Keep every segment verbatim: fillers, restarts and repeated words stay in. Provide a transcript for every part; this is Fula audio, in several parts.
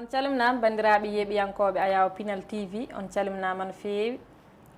On calminaama, banndiraaɓe yeeɓiyankooɓe Ayaawo Pinal T V, on calminaama no feewi.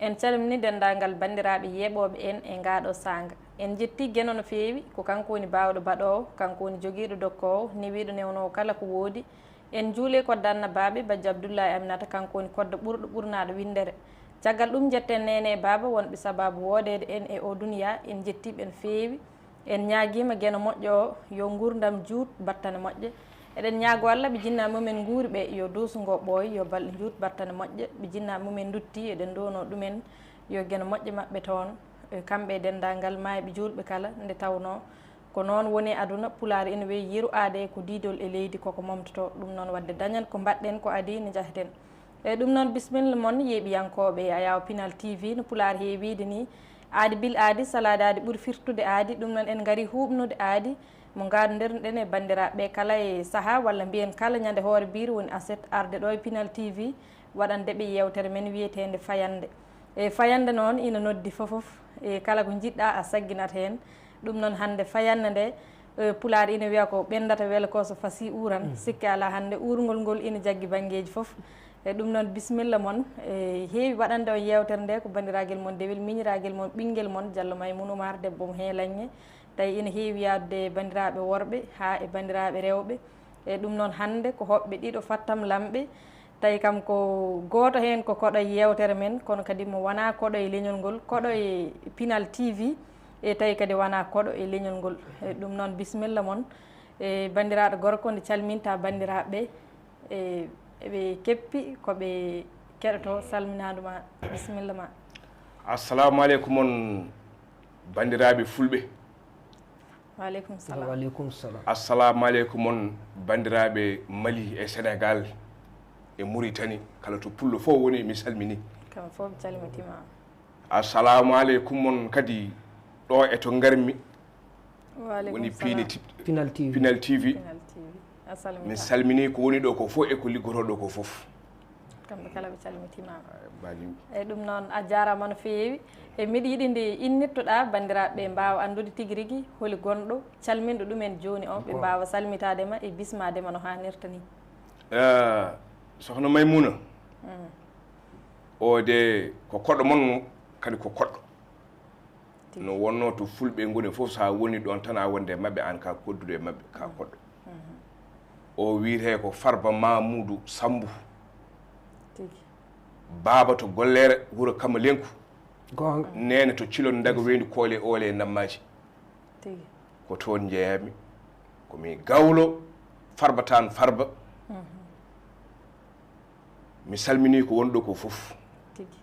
En calmini denndaangal banndiraaɓe yeeɓooɓe en e ngaa ɗoo saanga. En njettii Geno no feewi, ko kanko woni baawɗo baɗoowo, kanko woni jogiiɗo dokkoowo, newiiɗo newnoowo kala ko woodi. En njuulee kodda annabaaɓe, Bajjo Abdullahi Aminata, kanko woni kodda ɓurɗo ɓurnaaɗo winndere. Caggal ɗum, njetten neene e baaba wonɓe sabaabu woodeede en e oo duniyaa, en njettii ɓe no feewi. En ñaagiima Geno moƴƴo o, yo nguurndam juut battane moƴƴe. Eɗen ñaagoo Alla ɓe jinnaa mumen nguuri ɓe, yo duusu ngoo ɓooy, yo balɗe njuut battane moƴƴe. Ɓe jinnaa mumen nduttii, eɗen nduwanoo ɗumen, yo Geno moƴƴe maɓɓe toon, e kamɓe e denndaangal maayɓe juulɓe kala, nde tawnoo ko noon woni aduna. Pulaar ina wiya, yeru aadee ko diidol e leydi, koko momtotoo. Ɗum noon, waɗde dañen ko mbaɗɗen, ko adii ne njaheten. E ɗum noon, bisimilla mon, yeeɓiyankooɓe Ayaawo Pinal T V, no Pulaar heewi wiyde nii, aadi bil aadi, salaade aadi ɓuri firtude aadi. Ɗum noon, en ngarii huuɓnude aadi mo ngaadondirɗen e banndiraaɓe ɓe kala e sahaa, walla mbiyen kala ñande hoore biire woni aset, arde ɗo e Pinal T V, waɗande ɓe yeewtere men wiyeteende Fayannde. E Fayannde noon ina noddi fof fof, e kala ko njiɗɗaa a sagginat heen. Ɗum noon, hannde Fayannde nde, e, Pulaar ina wiya ko ɓenndata welo ko so fasii uuran. Mhm. Sikke alaa, hannde uurngol ngol ina jaggi banngeeji fof. E ɗum noon, bisimilla mon. E heewi waɗande on yeewtere nde ko banndiraagal mon dewel, miñiraagal mon, ɓinngel mon, Jallo Maymuun Umar, debbo mo Heelaññe. Tawi ina heewi yahdude e banndiraaɓe worɓe haa e banndiraaɓe rewɓe. E ɗum noon, hannde ko hoɓɓe ɗiɗo fattamlamɓe. Tawi kam ko gooto heen ko koɗo e yeewtere men, kono kadi mo wonaa koɗo e leñol ngol, koɗo e Pinal T V, e tawi kadi wonaa koɗo e leñol ngol. E ɗum noon, bisimilla mon. E banndiraaɗo gorko, nde calminta banndiraaɓe ɓe, e eɓe keppi ko ɓe keɗotoo. Salminaandu ma, bisimilla ma. Assalamu aleykum on banndiraaɓe fulɓe. Waaleykum salam. Waaleykum salam. Assalamu aleykum on banndiraaɓe Mali e Sénégal e Mauritanie, kala to pullo fof woni, mi salmini. Kamɓe fof mi calmitiima. Assalamu aleykum on kadi ɗo e to ngarmi. Waaleykum salam. Woni Piine Ti-, Pinal T V. Pinal T V. Pinal T V. A salmitaama. Min salmini ko woni ɗo ko fof e ko liggotoo ɗo ko fof. Kamɓe kala ɓe calmitiima. Bani. E ɗum noon, a jaaraama no feewi. E miɗo yiɗi nde innittoɗaa, banndiraaɓe ɓe mbaawa anndude tigi rigi holi gonɗo calminɗo ɗumen jooni o, ɓe mbaawa salmitaade ma e bismaade ma no haanirta ni. Eh, Sohna Maymuna, mm, o de ko koɗo mon, kadi ko koɗo. Tigi. No wonno to fulɓe ngoni fof, so a woni ɗon tan, a wonde e maɓɓe, an ka kodduɗo e maɓɓe, ka koɗɗo. Mhm. O wiyete ko Farba Mamoudou Sambou. Tigi. Baaba to Gollere, wuro Kamalenku. Goonga. Neene to Cilon, Ndaga Weendu, Koole Oole e Nammaaji. Tigi. Ko toon njeeyami. Ko mi gawlo Farba Tan Farba. Mhm. Mi salminii ko wonɗo ko fof. Tigi.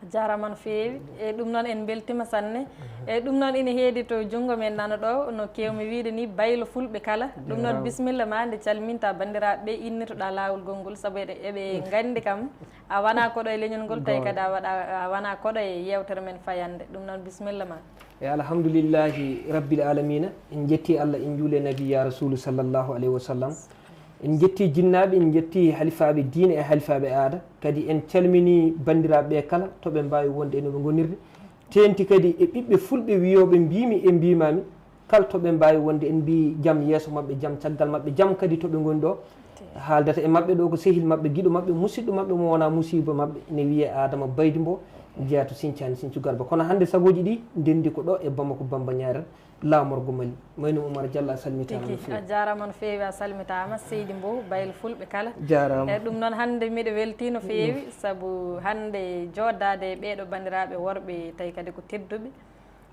A jaaraama no feewi. E ɗum noon, en mbeltiima sanne. E ɗum noon, ina heedi to junngo men nano ɗo, no keewmi wiyde ni, baylo fulɓe kala. Ɗum noon, jaaraama, bisimilla ma, nde calminta banndiraaɓe ɓe, innitoɗaa laawol gonngol, sabu eɗe, eɓe nganndi kam, a wonaa koɗo e leñol ngol, tawi kadi a waɗa, a wonaa koɗo e yeewtere men Fayannde. Ɗum noon, bisimilla ma. E alhamdulillahi rabbil alamina, en njetti Allah, en njuule Nabi ya Rasulu sallallahu alayhi wa sallam. En njetti jinnaaɓe, en njetti halifaaɓe diine e halifaaɓe aada. Kadi en calmini banndiraaɓe ɓe kala to ɓe mbaawi wonde e no ɓe ngonirde. Teenti kadi e ɓiɓɓe fulɓe wiyooɓe mbimi e mbimami, kala to ɓe mbaawi wonde, en mbi jam yeeso maɓɓe, jam caggal maɓɓe, jam kadi to ɓe ngoni ɗo. Haaldata e maɓɓe ɗo ko sehil maɓɓe, giɗo maɓɓe, musidɗo maɓɓe mo wona musiiba maɓɓe, ene wiyee Adama Baydi Mbo, jeyaa to Sinthiane Sinthiou Garba. Kono hannde sagooji ɗi ndenndi ko ɗo e Bamako Bamba Ñaarel, laamorgo Mali. Mayno Oumar Diallo, a salmitaama no feewi. A jaaraama no feewi, a salmitaama. Seydi Mbow, Bayel Fulɓe kala. Jaaraama. E ɗum noon, hannde miɗo weltii no feewi, sabu hannde jooɗdaade e ɓeeɗo banndiraaɓe worɓe, tawi kadi ko tedduɓe.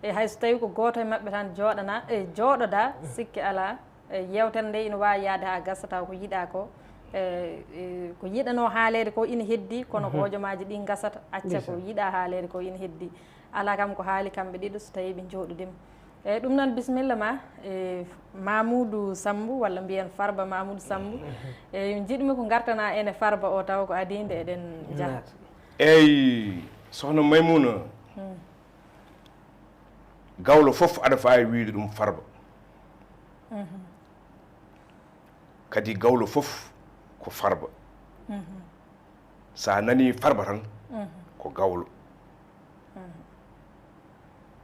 E hay so tawii ko gooto e maɓɓe tan jooɗana, e jooɗodaa, sikke alaa. E, yeewtere nde ina waawi yahde haa gasa taw ko yiɗaa ko, e, e, ko yiɗanoo haaleede ko ina heddii, kono ko hojomaaji ɗi ngasata, acca ko yiɗaa haaleede ko ina heddii. Alaa kam ko haali kamɓe ɗiɗo so tawii ɓe njooɗodiima. E, ɗum noon, bisimilla ma, e, Mamoudou Sambou, walla mbiyen Farba Mamoudou Sambou. E, njiɗmi ko ngartanaa en e Farba o taw ko adii nde eɗen njaha. Eyi, Sohna Maymuna. Hmm. Gawlo fof aɗa faawi wiyde ɗum Farba. Mhm. Kadi gawlo fof ko Farba. Mhm. Sa nani Farba tan, mhm, ko gawlo. Mhm.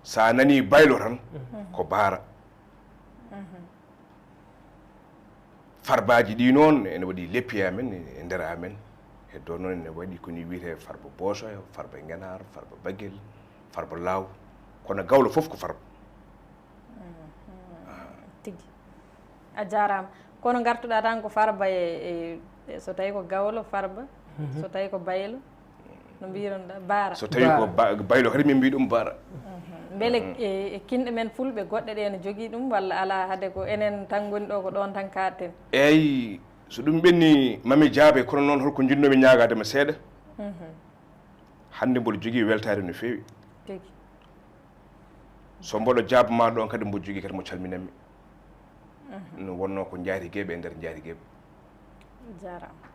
Sa nani Baylo tan, mhm, ko Baara. Mhm. Farbaaji ɗi noon ene waɗi leppi amen e nder amen. Heddo noon ene waɗi ko ni wiyetee Farba Boosoya, Farba Ngenaar, Farba Bagel, Farba Laaw. Kono Gawlo fof ko Farba. Tigi. A jaaraama. Kono ngartuɗaa tan ko Farba e, e, e so tawii ko Gawlo Farba, so tawii ko Baylo, no mbiironɗaa, Baara. So tawii ko ba- Baylo kadi min mbii ɗum Baara. Mbele e, e kinɗe men Fulɓe goɗɗe ɗe ne jogii ɗum walla alaa, hade ko enen tan ngoni ɗo, ko ɗoon tan kaaɗten? Eeyi, so ɗum ɓenni mami jaabe, kono noon holko njiɗnoomi ñaagaade ma seeɗa. Hannde mboɗo jogii weltaare no feewi. Tigi. So mboɗo jaabma ɗoon kadi mboɗo jogii kadi mo calminanmi. No wonnoo ko njaatigeeɓe e nder njaatigeeɓe. Jaaraama.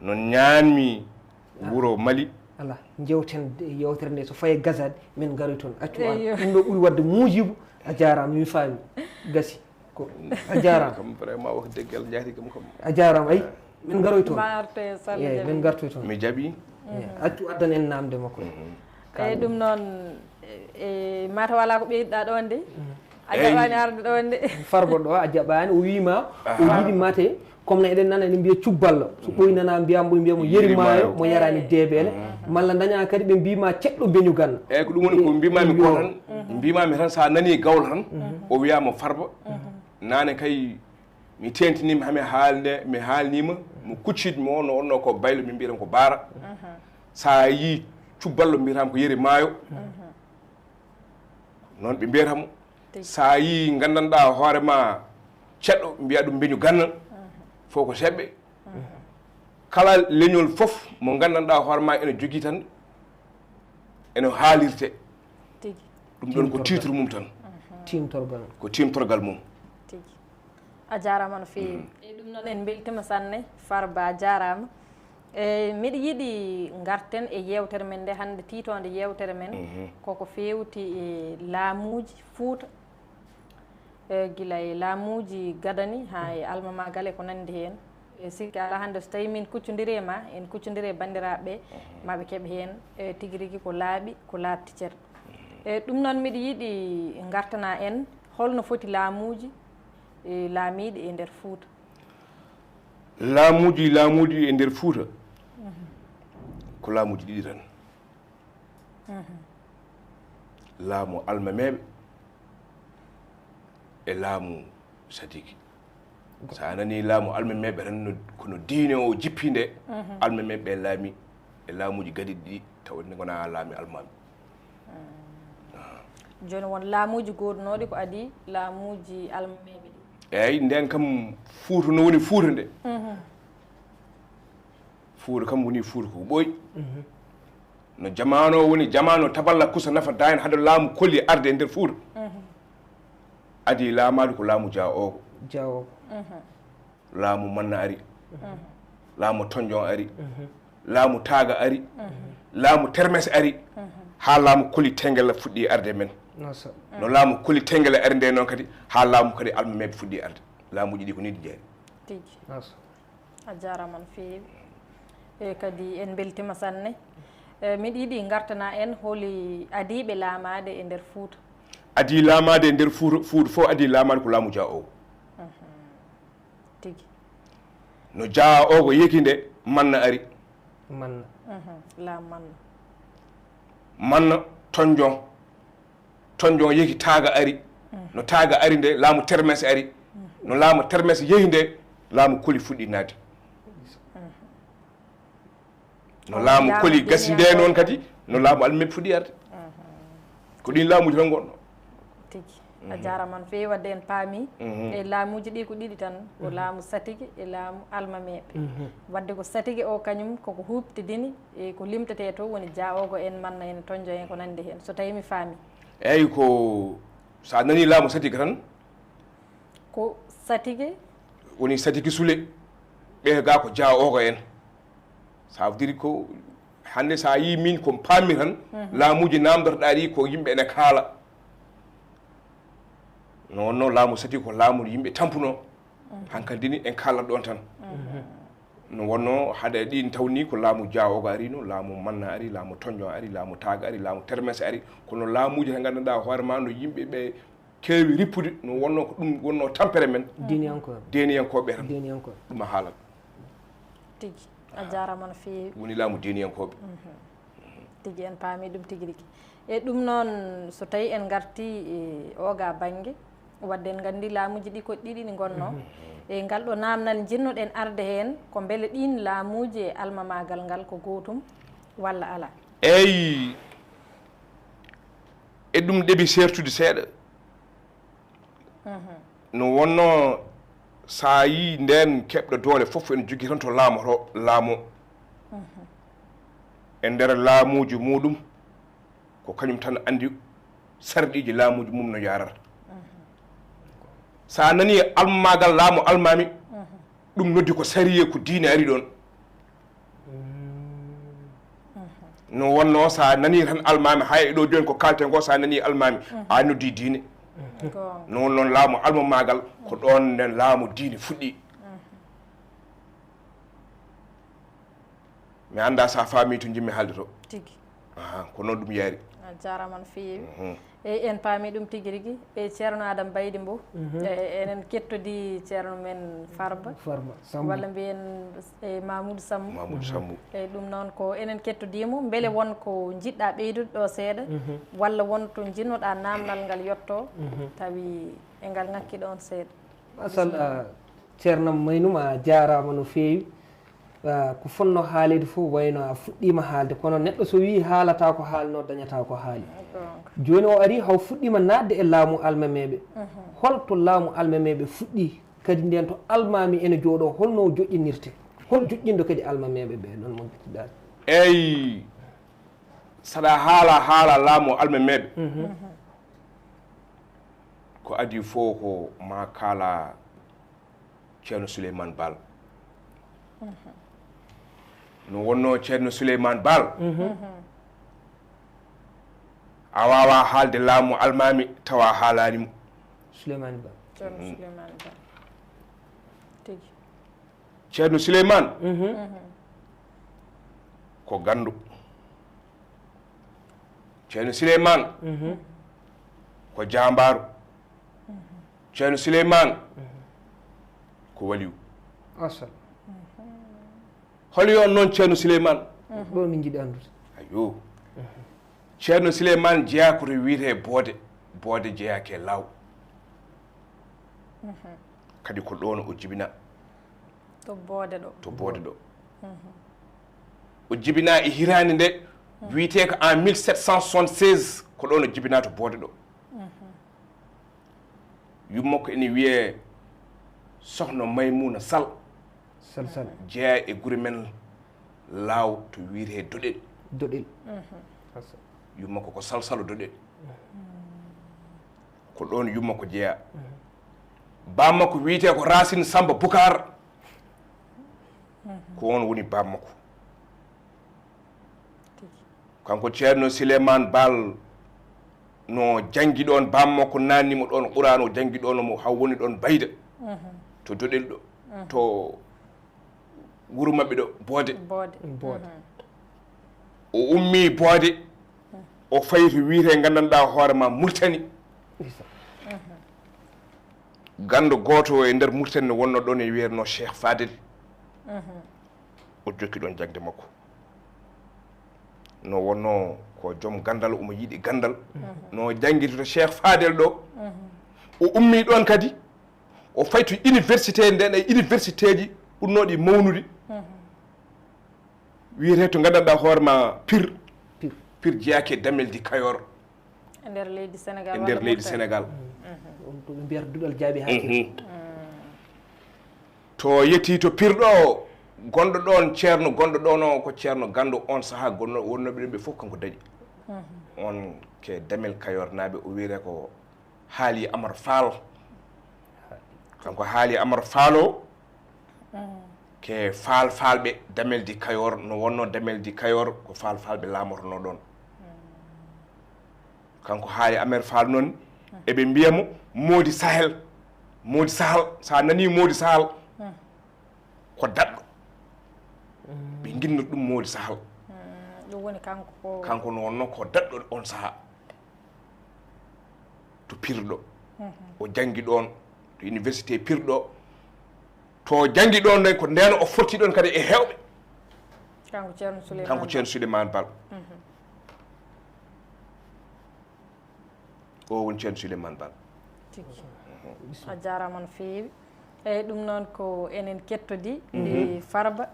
No ñaanmi wuro Mali. Ala, njewten yewtere nde, so faye gasade min ngaroy toon. Accu an. Eyyo. Ɗum ɗo ɓuri waɗde muujibu. A jaaraama, mi faami. Gasi. Ko a jaaraama. Kam vraiment wax dëgg Yàlla, njaatigam kam. A jaaraama, ay. Min ngaroy toon. Marte salle Eyi, jaɓi. Min ngartoy toon. Mi jaɓi. Eyi, accu addan en naamde makko. Eyyi, ɗum noon, e, e, mataw alaa ko ɓeyduɗaa ɗoon de. A Eyyi. Jaɓaani arde ɗoon de. Farba ɗo a jaɓaani, o wiima o yiɗi mate, comme no eɗen nana ene mbiya cubballo, so ɓoynana mbiyama, ɓoy mbiyamo yeri maayo, mo yarani deebeele. Malla daña kadi ɓe mbima ceɗɗo beñu ganna. Eyyi, ko ɗum woni ko mbimami ko tan. Mbimami tan, sa nani Gawlo tan, o wiyama Farba. Nane kay mi tentinima, hami haalde, mi haalnima mo kuccitmi o, no wonno ko Baylo, min mbiyata ko Baara. Sa yi cubballo, mbiyatama ko yeri maayo. Noon ɓe mbiyata mo. Tigi. Sa yi gandanɗa hoore ma ceɗɗo, mbiya ɗum mbeñu ganna. Fof ko seɓɓe. Kala leñol fof mo gandanɗa hoore ma ene jogii tan, ene haalirte. Tigi. Ɗum ɗon ko titre mum tan. Timtorgal. Ko timtorgal mum. Tigi. A jaaraama no feewi. E ɗum noon en mbeltima sanne, Farba, a jaaraama. E miɗa yiɗi ngarten e yeewtere men nde hannde, tiitoonde yeewtere men koko feewti e laamuuji Fuuta. E gila e laamuuji gadani haa e almamaagal e ko nanndi heen. E sikki alaa hannde so tawii min kuccondiri e ma, en kuccondiri e banndiraaɓe ɓe, maa ɓe keɓ heen e tigi rigi ko laaɓi, ko laaɓti cer. E ɗum noon miɗa yiɗi ngartana en holno foti laamuuji e laamiiɗi e nder Fuuta. Laamuuji, laamuuji e nder Fuuta ko laamuuji ɗiɗi tan. Laamu almameeɓe e laamu satiki. So a nani laamu almameeɓe tan, no, kono diine o jippi nde, almameeɓe ɓe laami e laamuuji gadiɗi ɗi, tawa ɗi ngonaa laami almaami. Jooni won laamuuji goodunoɗi ko adii laamuuji almameeɓe ɗi. Eeyi, ndeen kam Fuuta no woni Fuuta nde. Fuuta kam woni Fuuta ko ɓooy. No jamaano woni jamaano taballa kusa nafa dayen hade laamu koli arde e nder Fuuta. Adii laamaade ko laamu Jaa Oogo. Jaa Oogo. Laamu Manna ari. Laamu Tonjon ari. Laamu Taaga ari. Laamu Termes ari. Haa laamu Koli Tengela fuɗɗi arde men. Noso. No laamu Koli Tengela ari nde noon kadi, haa laamu kadi almameeɓe fuɗɗi arde. Laamuuji ɗi ko nii ɗi njahri. Tigi. Noso. A jaaraama no feewi. E kadi en mbeltima sanne. E miɗa yiɗi ngartana en holi adiiɓe laamaade e nder Fuuta. Adii laamaade e nder Fuuta, Fuuta fof adii laamaade ko laamu Jaa Oogo. Tigi. No Jaa Oogo yeki nde, Manna ari. Manna. Laamu Manna. Manna, Tonjon. Tonjon yeki, Taaga ari. No Taaga ari nde, laamu Termes ari. No laamu Termes yehi nde, laamu Koli fuɗɗi naatde. No laamu Koli gasi nde noon kadi, no laamu almameeɓe fuɗɗi arde. Ko ɗin laamuuji tan ngonno. Tigi. A jaaraama no feewi, wadde en paami e laamuuji ɗi ko ɗiɗi tan, ko laamu satigi e laamu almameeɓe. Wadde ko satigi o kañum koko huuɓtidini e ko limtetee to, woni Jaa Oogo en, Manna en, Tonjon en, ko nanndi heen, so tawii mi faami. Eeyi, ko so a nani laamu satigi tan. Ko satigi. Woni satigi sule, ɓe ga ko Jaa Oogo en. Ça veut dire ko hannde so a yii min ko paammi tan, laamuuji naamndotoɗaa ɗi ko yimɓe ene kaala. No wonno laamu satigi ko laamu yimɓe tampuno. Hankadi ni en kaalat ɗon tan. No wonno hade ɗin tawni ko laamu Jaa Oogo arino, laamu Manna ari, laamu Tonjon ari, laamu Taaga ari, laamu Termes ari. Kono laamuuji tan nganndanɗaa hoore ma no yimɓe ɓe keewi rippude, no wonnoo ko ɗum wonnoo tampere men. Diiniyankooɓe. Deeniyankooɓe tan. Deeniyankooɓe. Ɗum a haalata. Tigi. A jaaraama no feewi. Woni laamu deeniyankooɓe. Tigi, en paami ɗum tigi rigi. E ɗum noon, so tawii en ngartii e ooga bannge, wadde en nganndi laamuuji ɗi ko ɗiɗi ɗi ngonnoo. E ngal ɗo naamnal njiɗno-ɗen arde heen, ko mbele ɗiin laamuuji e almamaagal ngal ko gootum walla alaa? Eey, e ɗum ɗeɓi seertude seeɗa. No wonnoo, so a yii ndeen keɓɗo doole fof ene jogii tan to laamoto, laamoo. E nder laamuuji muuɗum, ko kañum tan anndi sarɗiiji laamuuji mum no yaarata. So a nanii almamaagal laamu almaami, ɗum noddi ko sariya, ko diine ari ɗoon. No wonnoo, so a nanii tan almaami, hay e ɗo jooni ko kaalten ko, so a nanii almaami, a noddii diine. No wonnoo laamu almamaagal, ko ɗoon nden laamu diine fuɗɗii. Mi anndaa so a faamii to njiɗmi haalde to. Tigi. Aha, ko noon ɗum yaari. A jaaraama no feewi. Eyi, en paami ɗum tigi rigi. E Ceerno Adama Baydi Mbow, e- enen kettodii Ceerno men Farba, Farba Sambu. Walla mbiyen e Mamoudou Sambu. Mamoudou Sambu. Eyi, ɗum noon ko enen kettodii mo. Mbele won ko njiɗɗaa ɓeydude ɗo seeɗa, walla won to njiɗnoɗaa naamnal ngal yotto, tawi e ngal ŋakki ɗoon seeɗa. Masal, Ceerno am Maynum, a jaaraama no feewi. Ah, ko fotnoo haaleede fof wayno a fuɗɗiima haalde, kono neɗɗo so wii haalataa ko haalnoo, dañataa ko haali. Jooni o arii, haw fuɗɗiima naatde e laamu almameeɓe. Hol to laamu almameeɓe fuɗɗii? Kadi ndeen to almaami ene jooɗoo, hol no o joƴƴinirtee? Hol joƴƴinɗo kadi almameeɓe ɓee ɗoon mo ngartiɗaa? Eey, saɗa haala haala laamu almameeɓe, ko adii fof ko maa kaala Ceerno Suleymaan Baal. No wonnoo Ceerno Suleymaan Baal, a waawaa haalde laamu almaami tawa a haalaani mo. Suleymaani Baal. Ceerno Suleymaani Baal. Tigi. Ceerno Suleymaan ko ganndo. Ceerno Suleymaan ko jaambaaru. Ceerno Suleymaan ko waliyu. Asal. Holi on noon Ceerno Suleymaan? Ɗo min njiɗi anndude. Ayo. Ceerno Suleymaan jeyaa ko to wiyetee Boode. Boode jeyaaki e laaw. Kadi ko ɗoon o jibinaa. To Boode ɗo. To Boode ɗo. O jibinaa e hitaande nde wiyetee ko en mille sept cent soixante-seize, ko ɗoon o jibinaa to Boode ɗo. Yumma ko ene wiyee Sohna Maymuuna Sal. Sal Sal. Jeyaa e gure men laaw to wiyetee Doɗel. Doɗel. Yumma ko ko Sal Sal Doɗel. Ko ɗoon yumma ko jeyaa. Baam makko wiyetee ko Racine Samba Boucar. Ko oon woni baam makko. Kanko Ceerno Suleymaan Baal no janngi ɗoon, baam makko naatni mo ɗoon Quraan, o janngi ɗoon mo haa woni ɗoon bayda to Doɗel ɗo, to wuro maɓɓe ɗo Boode. Boode. Boode. O ummii Boode, o fayi to wiyetee nganndanɗaa hoore ma Murtani. Ganndo gooto e nder Murtani no wonnoo ɗoon e wiyetnoo Cheikh Fadel. O jokki ɗoon jaŋde makko. No wonnoo ko joom ganndal, omo yiɗi ganndal. No janngirta to Cheikh Fadel ɗo. O ummii ɗoon kadi, o fayi to université, nden e universitéji ɓurnooɗi mawnude. Wiyetee to nganndanɗaa hoore ma Pire. Pire. Pire jeyaaki e Damel di Kayor. E nder leydi Senegal. E nder leydi Senegal. On to ɓe mbiyata duɗal jaabi haa Pire. To yettii to Pire ɗo, gonɗo ɗoon ceerno, gonɗo ɗoon o ko ceerno ganndo, oon sahaa gonno wonnooɓe ɗum ɓe fof kanko dañi. Oon ke Damel Kayor naaɓe, o wiyetee ko Haali Amar Faal. Kanko Haali Amar Faal o, ke Faal Faalɓe Damel di Kayor, no wonnoo Damel di Kayor ko Faal Faalɓe laamotonoo ɗoon. Kanko Haali Amar Faal noon, eɓe mbiya mo Moodi Sahel. Moodi Sahal, so a nanii Moodi Sahal, ko daɗɗo. Ɓe nginnata ɗum Moodi Sahal. Ɗum woni kanko ko. Kanko no wonnoo ko daɗɗo oon sahaa. To Pire ɗo. O janngi ɗoon to université Pirɗo. To janngi ɗoon noon, ko ndeen o fotti ɗoon kadi e heewɓe. Kanko Ceerno Souleymane Kanko Ceerno Souleymane Baal. O woni Ceerno Souleymane Baal. Tigi. A jaaraama no feewi. Eyi, ɗum noon ko enen kettodii ndi Farba.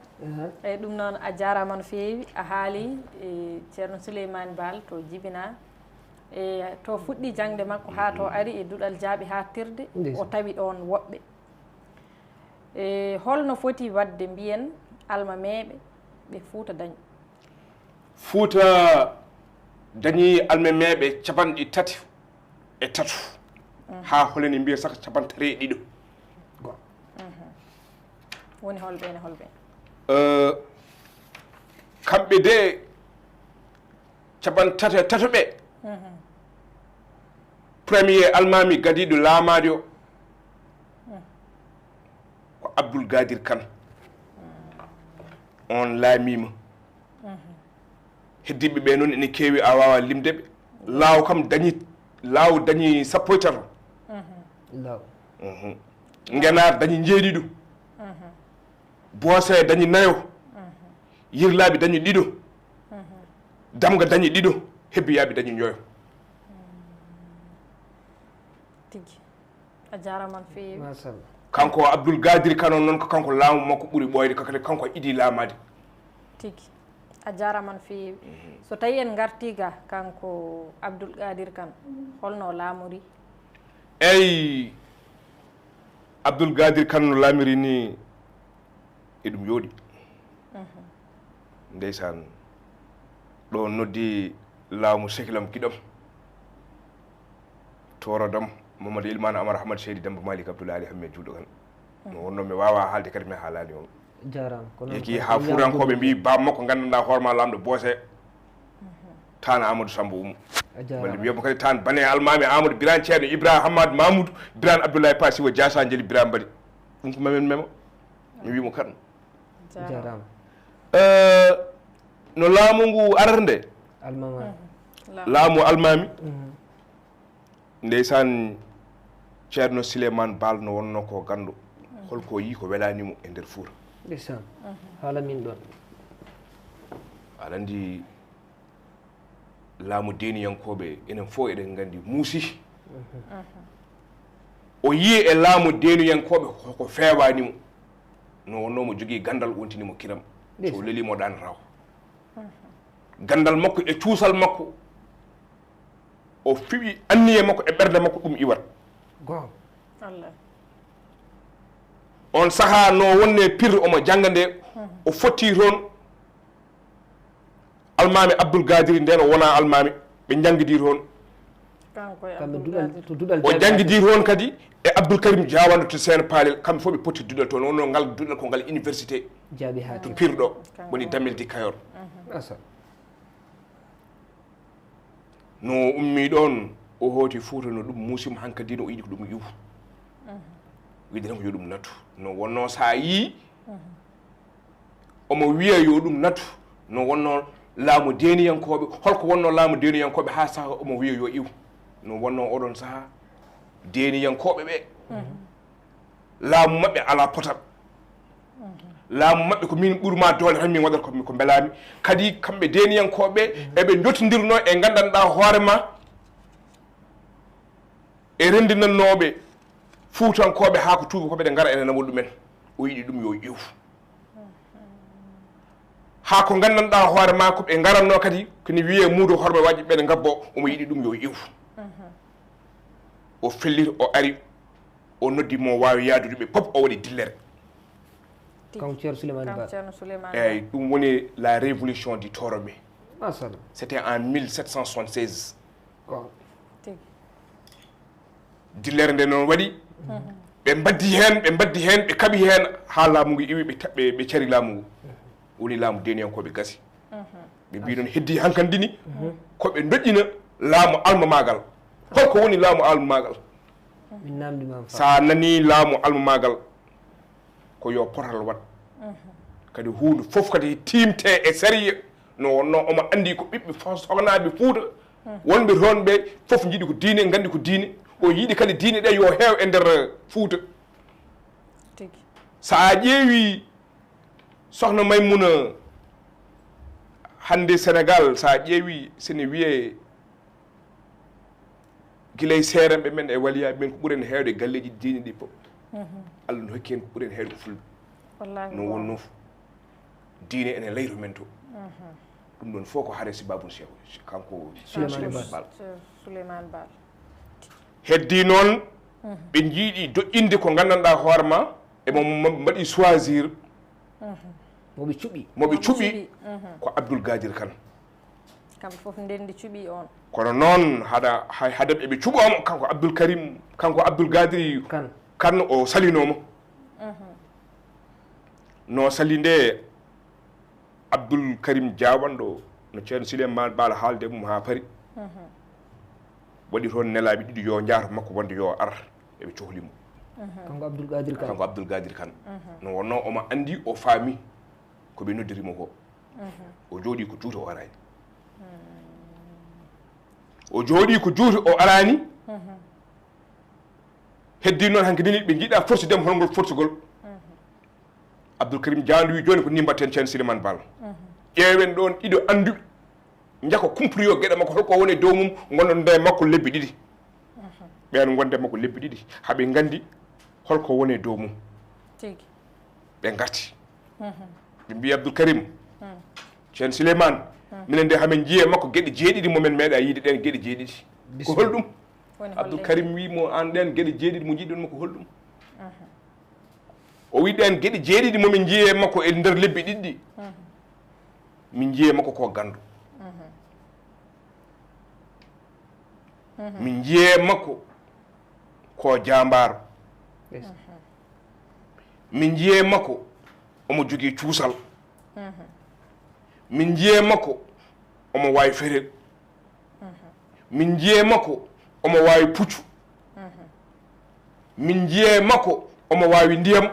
Eyi, ɗum noon a jaaraama no feewi. A haali e Ceerno Souleymane Baal to jibinaa. E to fuɗɗi jaŋde makko haa to ari e duɗal jaaɓi haaɗtirde, o tawi ɗoon woɓɓe. E holno foti waɗde mbiyen almameeɓe ɓe Fuuta dañi? Fuuta dañi almameeɓe capanɗe tati e tato, haa holani mbiya saka capanɗe tati e ɗiɗo. Woni holɓe ene holɓe? Kamɓe de capanɗe tati e tato ɓe, premier almaami gadiiɗo laamaade o ko Abdoul Gadir Kane. On laamiima. Heddiiɓe ɓe noon ene keewi, a waawaa limde ɓe. Laaw kam dañi, Laaw dañi sappo e tato. Laaw. Ngenaar dañi njeeɗiɗo. Boose dañi nayo. Yirlaaɓe dañi ɗiɗo. Damga dañi ɗiɗo. Hebbiyaaɓe dañi njoyo. Tigi. A jaaraama no feewi. Machallah. Kanko Abdoul Gadir Kane noon, ko kanko laamu makko ɓuri ɓooyde, ko kadi kanko idii laamaade. Tigi. A jaaraama no feewi. So tawii en ngartii ga kanko Abdoul Gadir Kane, holno o laamori? Eyi, Abdoul Gadir Kane no laamiri ni, eɗum yooɗi. Ndeysaan, ɗo noddi laamu sekilam giɗam, toorodam, Mamadou Elimane Amar Ahmad Seydi Demba Malik Abdoulaye Ali Hammet Juuɗo Kan. No wonno mi waawaa haalde kadi mi haalaani on. Jaaraama. Kono Yeki haa Fuutankooɓe mbii baa makko nganndanɗaa hoore maa laamɗo Boose. Taan Amadou Samba Oumou. Walla mi wiyamo kadi taan bane almaami Amadou Birane Ceerno Ibrahima Hammadou Mamoudou Birane Abdoulaye Pa Siwo Diasa Jeli Birane Mbadi. Ɗum ko mamen mema. Mi wimo kan. Jaaraama. Eh, no laamu ngu arata nde? Almama. Laamu almaami. Ndeysaan, Ceerno Souleymane Baal no wonno ko ganndo. Holko yii ko welaani mo e nder Fuuta? Ndeysaan. Haala min ɗoon. Aɗa anndi laamu deeniyankooɓe, enen fof eɗen nganndi muusi. O yii e laamu deeniyankooɓe koko feewaani mo. No wonno mo jogii ganndal wontini mo kiram. So leli mo ɗaan raw. Ganndal makko e cuusal makko, o fiɓi anniye makko e ɓernde makko ɗum iwat. Goo. Allah. On sahaa no wonne Pire omo jannga nde, o fotti toon almaami Abdoul Gadiri, nden o wona almaami, ɓe njanngidi toon. Kanko e Kamɓe Abdoul duɗal Gadiri. To duɗal O jaaɓi janngidi haaɗi. Toon kadi e Abdoul Karim Diawande to Seen Paalel, kamɓe fof ɓe poti duɗal toon. Wonno ngal duɗal ko ngal université Jaaɓi haaɗi. Pirɗo, woni Damel di Kayor. Asa. No o ummii ɗoon, o hooti Fuuta, no ɗum muusimo hankadi, no o yiɗi ko ɗum iwu. Wiide tan ko yo ɗum natu. No wonno so a yii, omo wiya yo ɗum natu. No wonno laamu deeniyankooɓe, holko wonno laamu deeniyankooɓe haa saha omo wiya yo iwu? No wonno oɗon saha deeniyankooɓe ɓe, laamu maɓɓe alaa potal. Laamu maɓɓe ko min ɓuri ma doole, tan min waɗata ko ko mbelaami. Kadi kamɓe deeniyankooɓe, eɓe njotondirno e nganndanɗaa hoore ma, e renndinannooɓe Fuutankooɓe haa ko tuubakooɓe ɓe ngara ene nawol ɗumen. O yiɗi ɗum yo iwu. Haa ko nganndanɗaa hoore ma ko ɓe ngaranno kadi, ko ne wiyee muudo horɓe waɗi ɓe ngabbo, omo yiɗi ɗum yo iwu. O felliti, o ari, o noddi mo waawi yaadude ɓe pop, o waɗi dillere. Kanko Ceerno Souleymane Kanko Ba. Ceerno Souleymane Eeyi, ɗum woni la révolution du Toromé. Machallah. C'était en mille sept cent soixante-seize. Ko Tigi. Dillere nde noon waɗi, ɓe mbaddi heen, ɓe mbaddi heen, ɓe kaɓi heen haa laamu ngu iwi, ɓe ta-, ɓe, ɓe cari laamu ngu. Woni laamu deeniyankooɓe gasi. Ɓe mbii noon heddii hankandi ni, ko ɓe ndoƴƴina laamu almamaagal. Holko woni laamu almamaagal? Min naamndi ma. So a nanii laamu almamaagal, ko yo potal waɗ. Kadi huunde fof kadi tiimte e sariya. No wonno omo anndi ko ɓiɓɓe fof, sohnaaɓe Fuuta wonɓe toon ɓe fof njiɗi ko diine, nganndi ko diine. O yiɗi kadi diine ɗe yo heew e nder Fuuta. Tigi. So a ƴeewi Sohna Maymuna, hannde Senegal, so a ƴeewi, sene wiyee gila e seerenɓe men e waliyaaɓe men, ko ɓuri en heewde galleeji diine ɗi fof. Allah no hokki en ko ɓuri en heewde ko fulɓe. Wallaahi no wonnoo fof. Diine ene layru men to. Ɗum ɗon fof ko hare sibaabu Cheikh, kanko Souleymane Baal. Souleymane Baal. Heddii noon, ɓe njiiɗi doƴƴinde ko nganndanɗaa hoore ma, e mo mbaɗi choisir. Mo ɓe cuɓi. Mo ɓe cuɓi ko Abdoul Gadir Kane. Kamɓe fof ndenndi cuɓi on. Kono noon, hade, hay, hade ɓe ɓe cuɓaama, kanko Abdoul Karim, kanko Abdoul Gadri Kan. Kan, o salinooma. No sali nde, Abdoul Karim Diawanɗo, no Ceerno Souleymane Baal haalde mum haa pari. Waɗi toon nelaaɓe ɗiɗi yo njaar makko wonde yo ar, eɓe cohli mo. Kanko Abdoul Gadir Kan. Kanko Abdoul Gadir Kan. No wonnoo omo anndi, o faami ko ɓe noddiri mo ko. O jooɗii ko juuti, o araani. O jooɗii ko juuti, o araani. Heddii noon, hanki nini ɓe njiɗa forsude mo, holngol forsugol. Abdoul Karim Diawanɗo wi, jooni ko ni mbaɗten Ceerno Souleymane Baal. Ƴeewen ɗoon ɗiɗo annduɓe, njaka kumpriyo geɗe makko, holko woni e dow mum, ngonɗon nde makko lebbi ɗiɗi. Ɓeen ngonde makko lebbi ɗiɗi, haa ɓe nganndi holko woni e dow mum. Tigi. Ɓe ngarti. Ɓe mbiyi Abdoul Karim, Ceerno Souleymane, minen de hamin njiye makko geɗe jeeɗiɗi mo min meeɗa yiide, ɗeen geɗe jeeɗiɗi. Ko holɗum? Woni Abdoul holɗen? Karim wi mo, aan ɗeen geɗe jeeɗiɗi mo njiɗon mo ko holɗum? O wi, ɗeen geɗe jeeɗiɗi mo min njiye makko e nder lebbi ɗiɗi. Min njiye makko ko ganndo. Min njiye makko ko jaambaaro. Min njiye makko omo jogii cuusal. Min njiye makko omo waawi ferel. Min njiye makko omo waawi puccu. Min njiye makko omo waawi ndiyam.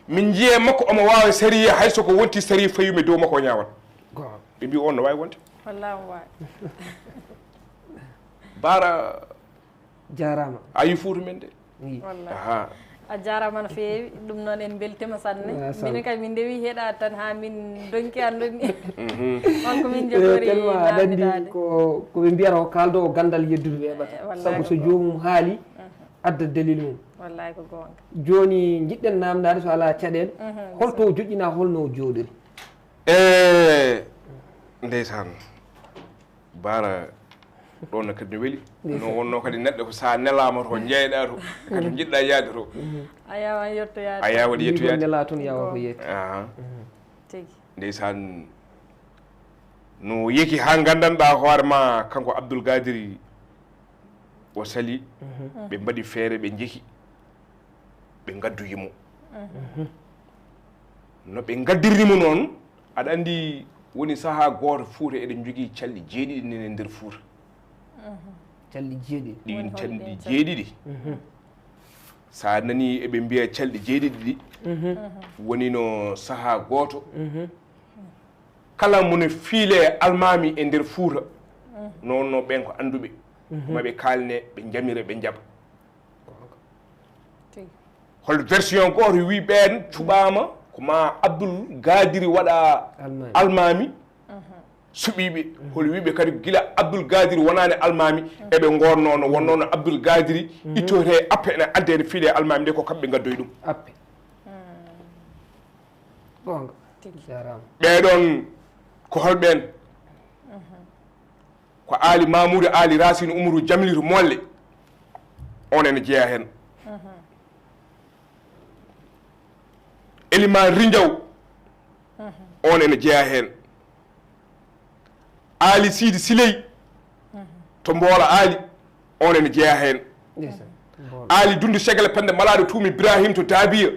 Min njiye makko omo waawi sariya, hay so ko wonti sariya fayumi dow makko o ñaawat. Ɓe mbi on no waawi wonde. Wallaahi omo waawi. Baara. Jaaraama. A yi Fuuta men de. Wallaahi. Aha. A jaaraama no feewi, ɗum noon en mbeltiima sanne. Minen kay min ndewi heɗaade tan haa min ndonki anndon ni. On ko min njogorii. Tellement aɗa anndi naamndaade. Ko, ko ɓe mbiyata ko kaaldo o ganndal yeddude weeɓata. Eh, wallaahi. Sabu so joomum haali, adda dalil mum. Wallaahi ko goonga. Jooni njiɗɗen naamndaade so alaa caɗeele, holto o joƴƴinaa, holno o jooɗori? E ndeysaan. Baara, ɗoon ne kadi no weli. Ndeysaan. No wonnoo kadi neɗɗo ko so a nelaama to, njeyɗaa to, ka to njiɗɗaa yaade to. A yaawa yettoyaade. A yaawa yettoyaade. Nelaa toon yaawa ko yetti. Aha. Tigi. Ndeysaan, no yeki haa nganndanɗaa hoore ma, kanko Abdoul Gadiri o sali, ɓe mbaɗi feere, ɓe njeki, ɓe ngaddoyi mo. No ɓe ngaddirri mo noon, aɗa anndi woni sahaa gooto Fuuta eɗen njogii calɗi jeeɗiɗi nene nder Fuuta. Calɗi jeeɗiɗi. Ɗiin calɗi jeeɗiɗi. So a nanii eɓe mbiya calɗi jeeɗiɗi ɗi, woni no sahaa gooto. Kala mo ne fiile almaami e nder Fuuta, noon no ɓeen ko annduɓe. Maɓe kaalne, ɓe njamira, ɓe njaɓa. Tigi. Hol version gooto wi ɓeen cuɓaama ko ma Abdul Gadiri waɗa almaami, almaami suɓiiɓe. Hol wiɓe kadi gila Abdul Gadiri wonaani almaami, eɓe ngoornoo no wonnoo no Abdul Gadiri ittoyte e appe ene adde ene fiile e almaami nde, ko kamɓe ngaddoyi ɗum. Appe. Goonga. Tigi. Jaaraama. Ɓee ɗoon ko hol ɓeen? Ko Aali Maamuudu, Aali Raasin, Umaru Jamli to Molle, oon ene jeyaa heen. Elimaan Rinjaw, oon ene jeyaa heen. Aali Siidi Siley to Mboola Aali, oon ene jeyaa heen. Ndeysaan. Aali Dundu Cegele Pende Malaaɗo Tuumi Ibrahim to Daabiya,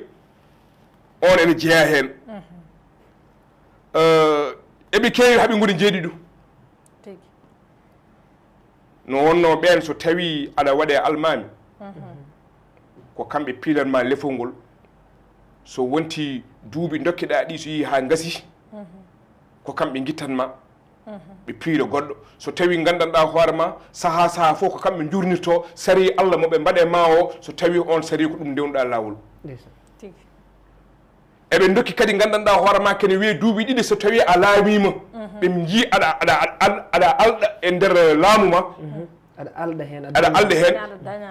oon ene jeyaa heen. Eh, eɓe keewi, haa ɓe ngoni jeeɗiɗo. Tigi. No wonnoo ɓeen, so tawii aɗa waɗe almaami, ko kamɓe piilan ma lefol ngol. So wonti duuɓi ndokkeɗaa ɗi, so yii haa ngasi, ko kamɓe ngittan ma. Ɓe piilo goɗɗo. So tawi nganndanɗaa hoore ma, sahaa sahaa fof ko kamɓe njurnirtoo sariya Allah mo ɓe mbaɗe ma o, so tawi on sariya ko ɗum ndewnuɗaa laawol. Ndeysaan. Tigi. Eɓe ndokki kadi nganndanɗaa hoore ma kene wiyee duuɓi ɗiɗi so tawi a laamiima. Ɓe njii aɗa aɗa aɗa aɗa alɗa e nder laamu ma. Aɗa alɗa heen, Aɗa alɗa heen. Aɗa daña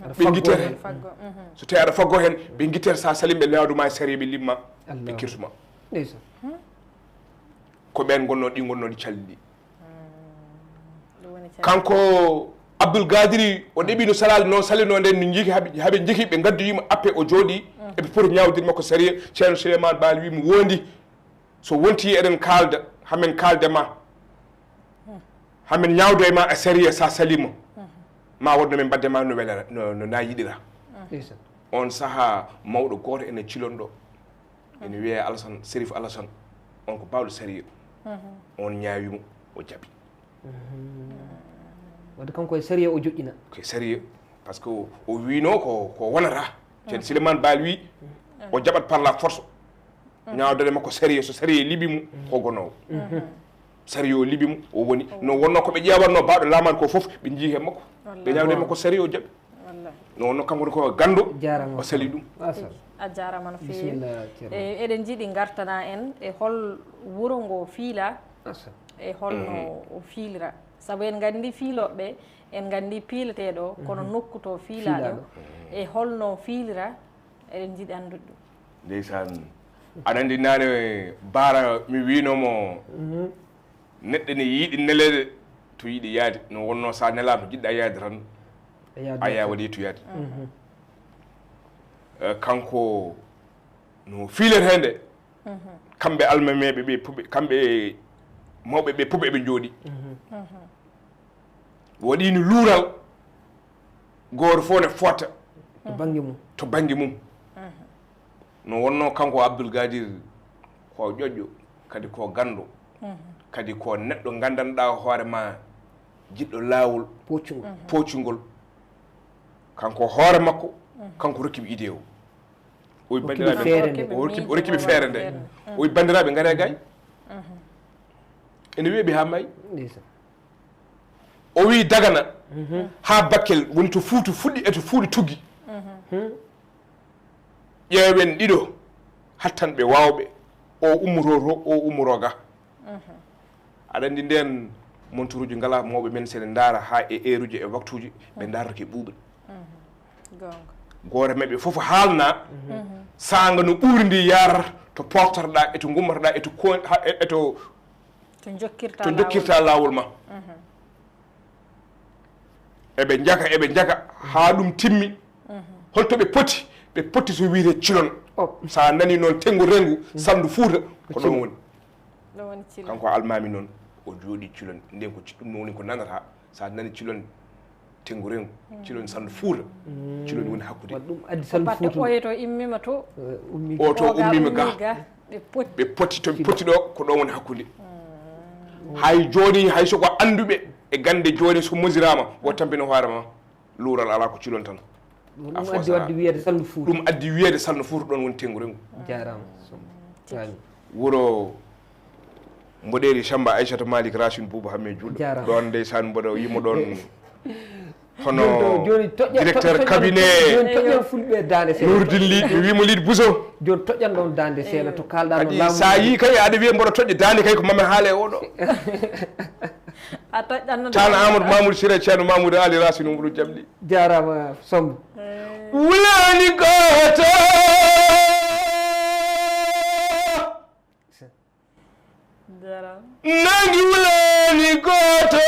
aɗa Ɓe faggo ngitere. Heen. Faggo. So tawi aɗa faggo heen, ɓe ngitere so a saliima ɓe lewdu ma e sariya ɓe limma. Ɓe Allah. Kirtuma. Ndeysaan. Ko ɓeen ngonnoo ɗi ngonnoo ɗi calli ɗi. Ɗum woni caggal. Kanko Abdul Gadiri o ɗeɓi no salaade noon salinoo nden no njiki haɓe haɓe njiki ɓe ngaddoyima appe o jooɗi. Eɓe poti ñaawdir makko sariya. Ceerno Souleymane Baal wi mo wondi so wonti eɗen kaalda hamen kaalde ma hamen ñaawdo e ma a sariya sa salima ma wonno min mbadde ma no welera no, no na yiɗira. Ndeysaan. On saha mawɗo gooto ene cilon ɗo ene wiyee Alasan Serif Alasan. On ko baawɗo sariya. On ñaawimo o jaɓi. Wadde kanko e sariya o joƴƴina. Ko sérieux parce que o wiino ko ko wonata. Ceerno Souleymane Baal wi o jaɓat par la force. Ñaawdere makko sérieux so sérieux liɓi mo ko gonoowo. Sérieux o liɓi mo o woni no wonno ko ɓe ƴeewanno baawɗo laamaade ko fof ɓe njii heen makko. Ɓe ñaawde makko sérieux o jaɓi. No wonno kanko ko ganndo. O sali ɗum. Asa. A jarama no feewi. Bisimilla, Ceerno. E eɗen jiiɗi gartana en e hol wuro ngo fiila Asa. E holno o fiilira? Sabu en nganndi fiilooɓe ɓe en nganndi piileteeɗo o kono nokku to fiilaa ɗo e holno o fiilira? Eɗen njiɗi anndude ɗum. Ndeysaan. Aɗa anndi naane baara mi wiino mo neɗɗo ne yiɗi neleede to yiɗi yaade no wonno so a nelaama to jiɗɗa yaade tan a yawa yettoyaade. Kanko no fiileteende kamɓe almameeɓe ɓe puɓe kamɓe mawɓe ɓe puɓe eɓe njooɗi waɗiino luural gooto fof ne fotta To bannge mum. To bannge mum no wonno kanko Abdul Gadir ko ƴoƴƴo kadi ko ganndo kadi ko neɗɗo nganndanɗaa hoore ma jiɗɗo laawol Poccugol. Poccugol kanko hoore makko kanko rokkiɓe idée o o wi Rokkiɓe feere nde. O rokkiɓe feere nde o wi banndiraaɓe ngare gay ene weeɓi haa may Ndeysaan. O wi dagana haa bakkel woni to fuutu fuɗɗi e to fuutu tuggi ƴeewen ɗiɗo hattan ɓe waawɓe o ummoto to o ummoro ga aɗa anndi ndeen monturuuji ngala mawɓe men sene ndaara haa e eeruji e waktuuji ɓe ndaarata ke ɓuuɓri gooto maɓɓe fof haalna saanga no ɓuuri ndi yarata to poftotoɗa e to gummatoɗa e to eto to jokkirta laawol ma eɓe njaka eɓe njaka haa ɗum timmi holto ɓe poti ɓe poti so wiyete cilon so a nani noon tengu rengu salndu fuuta ko ɗon woni kanko almami noon o jooɗi cilon nden ko ɗum woni ko nanata so a nani cilon tengu rengu cilon salndu fuuta cilon woni hakkude Ɗum addi salndu fuuta. Oyeto immima to Ummi. O to ummima ga ɓe poti ɓe poti to ɓe poti ɗo ko ɗon woni hakkude hay joni hay soko annduɓe e gande joni so mosirama wo tampini hoore ma luural ala ko cilon tan Ɗum addi wadde wiyede salndu fuuta. Ɗum addi wiyede salndu fuuta ɗon woni tengu rengu Jaaraama. Wuro mboɗeeri Samba Aissata Malik Racine Bouba Hamme Juuɗo ɗon ndeysaan mboɗo yimo ɗon hono directeur cabinet toƴƴan fulɓe daande seeɗa Nourdine Ly mi wimo Lid Bousso joni toƴƴan ɗon daande seeɗa to kalɗa no kadi sa yi kay aɗa wiya mboɗo toƴƴa daande kay ko mami haala e oɗo a toƴƴanno tan Amadou Mamoudou Siré Ceerno Mamoudou Ali Racine Oumrou Jamli jarama Samb wulani goto Jaram. Nangi wulani goto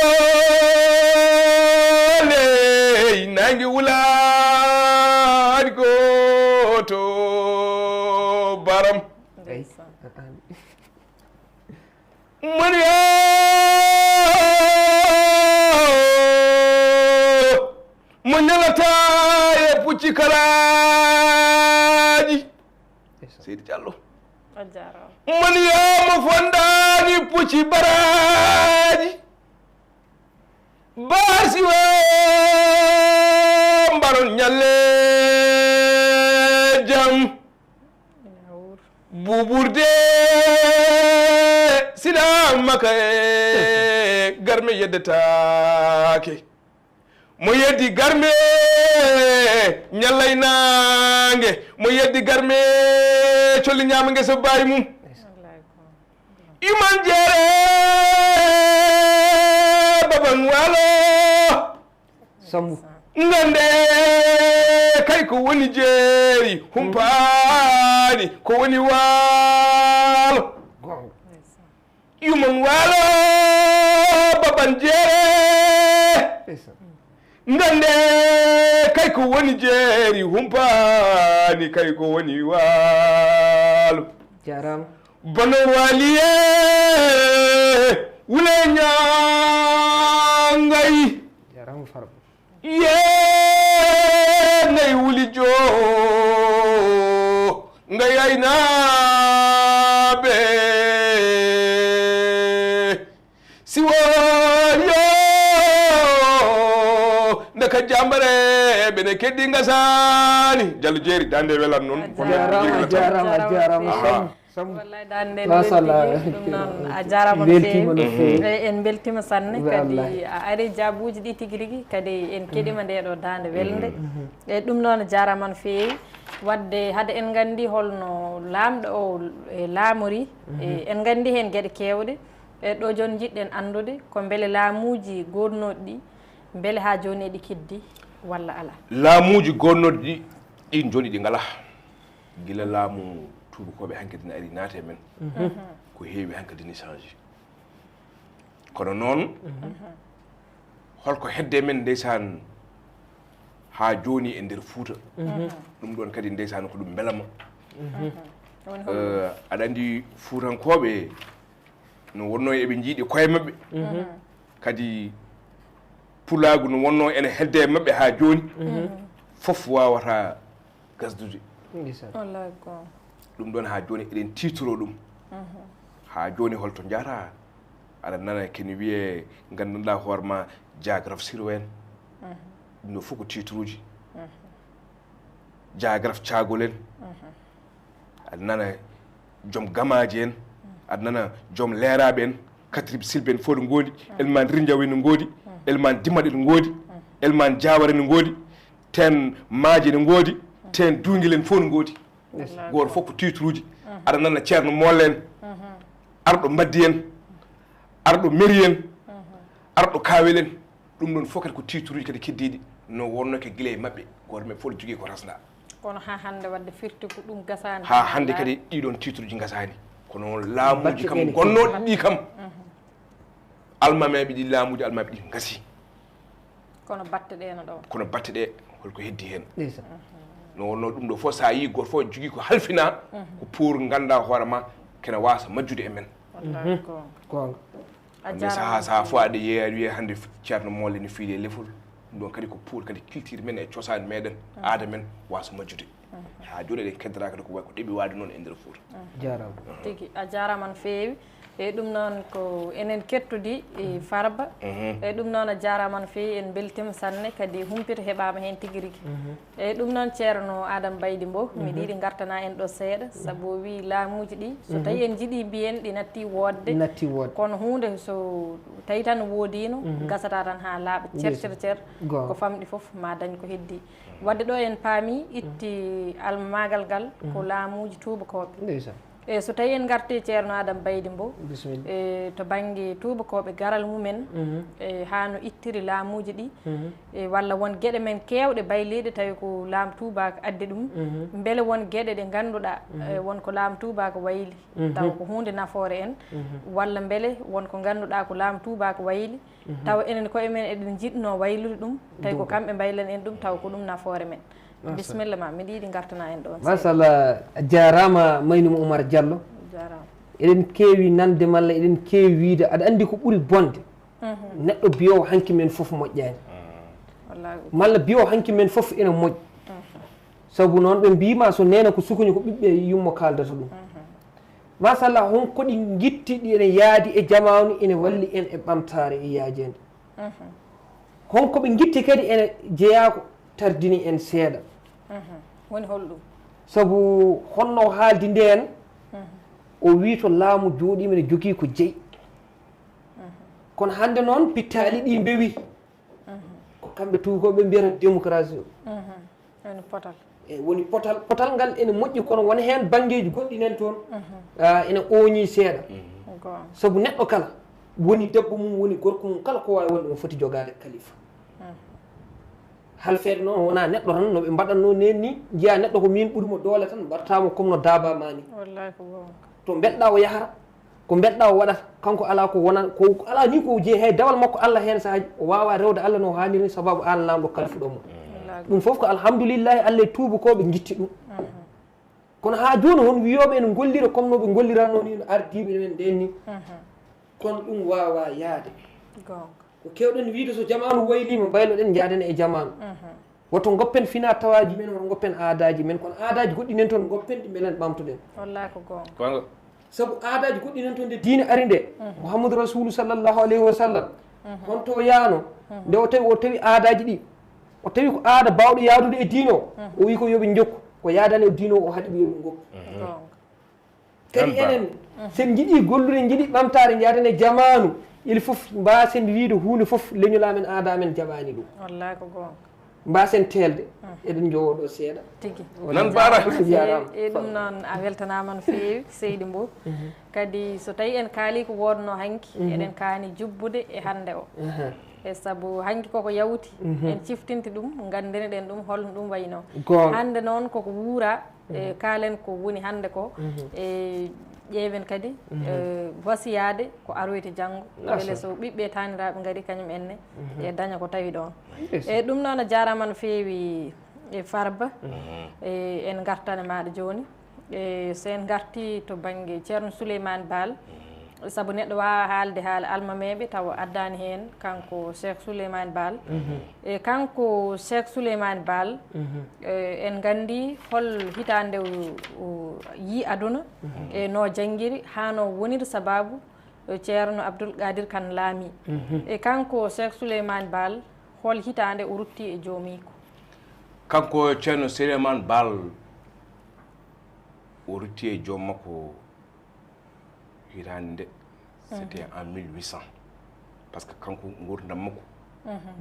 ley nangi wulani goto baram Ndeysaan. moni mo ñalata e pucci kalaji seydi diallo A jaaraama. Moni yaama fondani pucci baraji basi o mbaron ñalle jam Ina wuur. buburde sina Maka e garme yeddetaake. Mo yeddi garme ñallay naange. Mo yeddi garme colli ñaama ngesa baay mum. Iman jeere baban waalo. Sambu. Ngande kay ko woni jeeri humpaani ko woni waalo. Yumon waalo baban jeere. Ngande kay ko woni jeeri humpaani kay ko woni waalo. Jaaraama. Bano waliye wule ñaangayi. Jaaraama Farba. Ye ngay wuli joo ngay aynaaɓe si woo yoo ndeka jambare ɓene keddi ngasaani. Jallo jeeri dande welan noon. Jaaraama, jaaraama, jaaraama. Sam. Wallay dande en weltima ɗum noon a jarama no feewi. En beltima sanne kadi a ari jaabuji ɗi tigi rigi kadi en keɗima nde ɗo dande welde. E ɗum noon jarama no feewi. Wadde hade en gandi holno lamɗo o e laamori, en gandi hen gueɗe kewɗe. E ɗo joni jiɗɗen andude ko beele laamuji goɗnoɗi ɗi beele ha joni eɗi keddi walla ala? Laamuji goɗnoɗi ɗi ɗin joni ɗi ngala. Gila laamu tubakoɓe hankadi ne ari naate men. Ko heewi hankadi ne change. Kono noon holko hedde men ndeysaan ha joni e nder Fuuta? Ɗum ɗon kadi ndeysaan ko ɗum belama. Aɗa andi Fuutankoɓe no wonno eɓe jiiɗi koye maɓɓe. Kadi pulaagu no wonno ene hedde e maɓɓe ha joni. Fof wawata gasdude. Ɗum ɗon ha joni eɗen titoro ɗum. Ha joni holto jata? Aɗa nana kene wiye ganduɗa hoore ma jagraf siro en. Ɗum ɗo fof ko titruji. Jagraf cagol en. Aɗa nana joom gamaji en. Aɗa nana joom leeraɓe en. Katrib silbe en fof no goodi. Elman rinjaw en no goodi. Elman dimaɗe no goodi. Elman jaware no goodi. Ten maaje no goodi. Ten dungel en fof no goodi. Goto fof ko titruji. Aɗa nana ceerno molle en. Arɗo mbaddi en. Arɗo meri en. Arɗo kawel en. Ɗum ɗon fof kadi ko titruji kadi keddiɗi no wonno ke gila e maɓɓe. Goto maɓɓe fof ne jogui ko rasda. Kono ha hande wadde firti ko ɗum gasani. Ha hande kadi ɗiɗon titruji gasani. Kono laamuji kam gonnoɗi ɗi kam almameɓe ɗi laamuji almameɓe ɗi gasi. Kono batte ɗe no ɗon. Kono batte ɗe holko heddi hen? No wonno ɗum ɗo fof sa yi goto fof jogui ko halfina. Ko pour ganda hoore ma kene wasa majjude e men. Gonga. Hande saha saha fof aɗa yeeya aɗa wiya hande ceerno molle ne fiili e lefol. Ɗum ɗon kadi ko pour kadi culture men e cosaan meɗen aada men wasa majjude. Ha joni eɗen keddora kadi ko way ko ɗeɓi wade noon e nder Fuuta. Jarama. Tigi a jarama no feewi. E ɗum noon ko enen kettodi e Farba. E ɗum noon a jarama no feewi en beltima sanne kadi humpito heɓama hen tigi rigi. E ɗum noon ceerno Adama Baydi Mbow miɗa yiɗi gartana en ɗo seeɗa saabu o wi laamuji ɗi so tawi en jiiɗi mbiyen ɗi natti wodde. Natti wodde. Kono hunde so tawi tan wodino gasata tan ha laaɓa cer cer cer. Ko famɗi foof ma dañ ko heddi. Wadde ɗo en paami itti almagal ngal ko laamuji tubakoɓe. Eyyi so tawi en garti ceerno Adama Baydi Mbow e to banggue tubakoɓe garal mumen e ha no ittiri laamuji ɗi e walla won gueɗe men kewɗe bayliɗe tawi ko laamu tubak addi ɗum beele won gueɗe ɗe ganduɗa e won ko laamu tubak wayli taw ko hunde nafoore en walla beele won ko ganduɗa ko laamu tubak wayli tawa enen koye men eɗen jiɗno waylude ɗum tawi ko kamɓe mbaylan en ɗum taw ko ɗum nafoore men. Bisimilla ma miɗa yiɗi gartana en ɗon. Machallah a jarama maynima Oumar Diallo. Eɗen keewi nande malla eɗen keewi wiide aɗa andi ko ɓuuri bonde neɗɗo biyowo hanki men foof moƴƴani malla biyowo hanki men foof ene moƴƴi. Sabu noon ɓe mbima so nena ko sukuñi ko ɓiɓɓe yummo kaldata ɗum. Machallah honko ɗi gitti ɗi ene yaadi e jamanu ene walli en e ɓamtare e yajede. Honko ɓe gitti kadi ene jeeya ko tardini en seeɗa. Woni holɗum? Sabu honno o haaldi ndeen o wi to laamu jooɗima ne jogii ko jeyi. Kono hannde noon, pittaali ɗi mbewi. Ko kamɓe tuubakooɓe mbiyata démocratie o. Woni potal. E woni potal, potal ngal ene moƴƴi, kono won heen banngeeji goɗɗi nan toon, ah, ene ooñii seeɗa. Goonga. Sabu neɗɗo kala, woni debbo mum, woni gorko mum, kala ko waawi wonde, omo foti jogaade kalifa. Halfeede noon, wonaa neɗɗo tan no ɓe mbaɗatnoo ndeen ni, njiyaa neɗɗo ko miin ɓuri mo doole tan, mbaɗataa mo comme no Daaba Maani. Wallaay ko goonga. To mbeɗɗa o yahata, ko mbeɗɗa o waɗata, kanko alaa ko wonani, ko alaa ni ko jeyi, hay dawal makko Allah heen sahaaji, o waawaa rewde Allah no haaniri ni, sababu aan laamɗo kalfuɗo mo. Wallaay. Ɗum fof ko alhamdulillahi, Allah e tuubakooɓe ngitti ɗum. Kono haa jooni, hon wiyooɓe ene ngollira comme no ɓe ngolliratnoo ni, no ardiiɓe men ndeen ni. Kono ɗum waawaa yahde. Goonga. Ko keewɗen wiyde, so jamaanu wayliima, mbaylo-ɗen, njaaden e jamaanu. Woto ngoppen finaa-tawaaji men, woto ngoppen aadaaji men, kono aadaaji goɗɗi nan toon ngoppen ɗi, mbelen ɓamtoɗen. Wallaay ko goonga. Goonga. Sabu aadaaji goɗɗi nan toon nde diine ari nde, Muhammadu Rasuulu sallallahu alayhi wa sallam, honto o yaano, nde o tawi, o tawi aadaaji ɗi, o tawi ko aada baawɗo yaadude e diine o, o wi ko yo ɓe njokku, ko yaadani e diine o, o haɗi ɓe yo ɓe ngokku. Goonga. Kadi enen, so en njiɗi gollude, en njiɗi ɓamtaare, njaaden e jamaanu, il faut mbaasen wiyde huunde fof, leñol amen, aada amen jaɓaani ɗum. Wallaay ko goonga. Mbaasen teelde, eɗen njowoo ɗo seeɗa. Tigi. Nan Baara. Jaaraama. E ɗum noon, a weltanaama no feewi, seydi Mbow. Kadi so tawi en kaali ko woodnoo hanki, eɗen kaani jubbude e hannde o. E sabu hanki koko yawti, en ciftinti ɗum, nganndini-ɗen ɗum, holno ɗum waynoo. Goonga. Hannde noon koko wuuraa, e kaalen ko woni hannde ko, e ƴeewen kadi, e wasiyaade ko aroyta janngo, mbele so ɓiɓɓe taaniraaɓe ngari, kañum enne, e daña ko tawi ɗoon. E ɗum noon, a jaaraama no feewi, e Farba. E en ngartan e maaɗa jooni. E so en ngartii to bannge Ceerno Souleymane Baal, sabu neɗɗo waawaa haalde haala almameeɓe tawa addaani heen kanko Cheikh Souleymane Baal. E kanko Cheikh Souleymane Baal, e en nganndii hol hitaande o, o yii aduna, e no janngiri haa no woniri sababu, e Ceerno Abdoul Qadir Kane laamii. E kanko Cheikh Souleymane Baal, hol hitaande o ruttii e joomiiko? Kanko Ceerno Souleymane Baal, o ruttii e joom makko hitaande nde, c'était en mille huit cents. Parce que kanko, nguurndam makko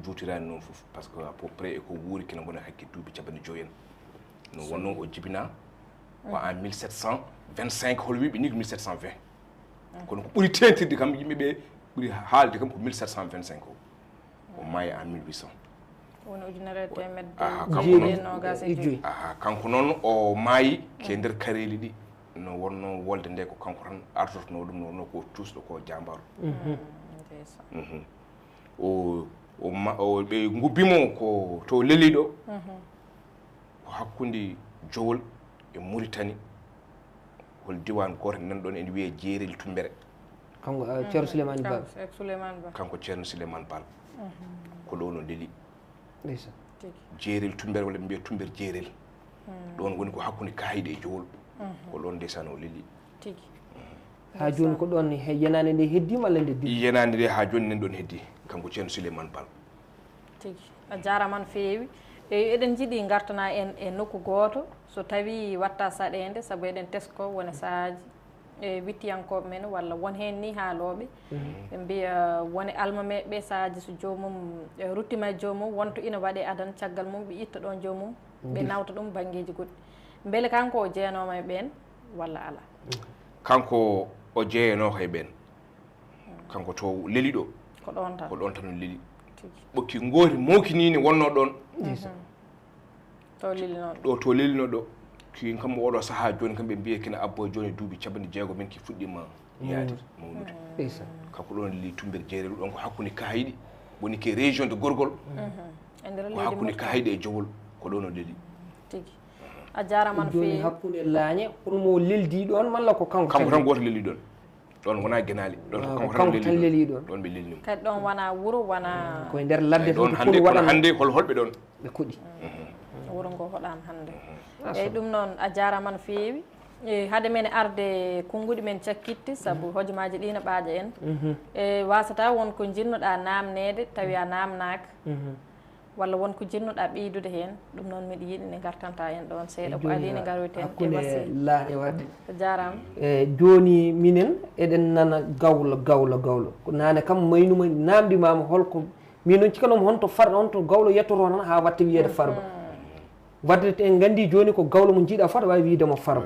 juutiraani noon fof, parce que à peu près e ko wuuri kina ngona hakke duuɓi capanɗe joyi en. No wonnoo o jibinaa ko en mille sept cent vingt-cinq, hol wiyɓe ni ko mille sept cent vingt. Kono ko ɓuri teeŋtirde kam, yimɓe ɓe ɓuri haalde kam ko mille sept cent vingt-cinq o. O maayi en mille huit cents. Woni ujunere e teemedde jeeɗiɗi e noogaas e joyi. Aha, kanko noon o maayi ke nder kareeli ɗi. No wonnoo wolde nde ko kanko tan artortnoo ɗum, no wonnoo ko cuusɗo, ko jaambaaro. Ndeysaan. O, o ma-, o, ɓe ngubbi mo ko to Leli ɗo, ko hakkunde Jowol e Muritani. Hol diwaan gooto nan ɗoon ene wiyee Jeerel Tumbere. Kanko, eh, Ceerno Souleymane Baal. Kanko Souleymane Baal. Kanko Ceerno Souleymane Baal. Ko ɗoon o leli. Ndeysaan. Tigi. Jeerel Tumbere, walla ɓe mbiya Tumbere Jeerel. Ɗoon woni ko hakkunde Kaahayɗi e Jowol. Ko ɗoon ndeysaan o leli. Tigi. Haa jooni ko ɗoon he yenaande nde heddiima, walla nde dillii? Yenaande nde haa jooni nan ɗoon heddi, kanko Ceerno Souleymane Baal. Tigi. A jaaraama no feewi. E, eɗen njiɗi ngartana en e nokku gooto, so tawii waɗta saɗeende, sabu eɗen tesko wone sahaaji, e, wittiyankooɓe men walla won heen ni haalooɓe. Ɓe mbiya wone almameeɓe, sahaaji so joomum, e, ruttiima e joomum, wonto ina waɗee adan, caggal mum ɓe itta ɗoon joomum, ɓe nawta ɗum banngeeji goɗɗi. Mbele kanko o jeyanooma e ɓeen walla alaa? Kanko o jeyanooka e ɓeen. Kanko to leli ɗo. Ko ɗoon tan. Ko ɗoon tan o leli. Tigi. Ɓokki ngooti mookiniini wonnoo ɗoon. Ndeysaan. To lelinoo ɗo. Ɗo to lelinoo ɗo. Kiin kam oɗo sahaa jooni kam ɓe mbiye kina abbo jooni duuɓi capanɗe jeego min ki fuɗɗiima yaade mawnude. Ndeysaan. Kanko ɗoon leli Tumbere Jeerel ɗoon ko hakkunde Kaahayɗi. Woni ke région de Gorgol. E nder leydi Mauritanie. Ko hakkunde Kaahayɗi e Jowol. Ko ɗoon o leli. Tigi. A jaaraama no feewi. Jooni hakkunde laañe, kono mo leldi ɗoon, malla ko kanko tan? Kanko tan gooto leli ɗoon. Ɗoon wonaa genaali. Ɗoon ko kanko tan leli ɗoon. Ɗoon ɓe lelni mo. Kadi ɗoon wonaa wuro, wonaa. Ko e nder ladde tan, ɗoon hannde, kono hannde hol, holɓe ɗoon? Ɓe kuɗi. Wuro ngo hoɗaama hannde. Eyi, ɗum noon, a jaaraama no feewi. E, hade men arde konnguɗi men cakkitte, sabu hojomaaji ɗi no ɓaaƴa en. E, waasata won ko njiɗnoɗaa naamneede, tawi a naamnaaka. Walla won ko jinnuɗa ɓeydude heen? Ɗum noon miɗo yiɗi nde ngartanta en ɗoon seeɗa, ko adii nde ngaroyten e hakkunde wasiya. Laahi e Warde. Ko jaaraama. E jooni minen eɗen nana gawlo gawlo gawlo. Ko naane kam maynuma, namndimaama holko, min noon cikanoomi honto far, honto gawlo yettoto tan haa watte wiyeede farba. Wadde en nganndi jooni ko gawlo mo njiiɗa fof aɗa waawi wiyde mo farba.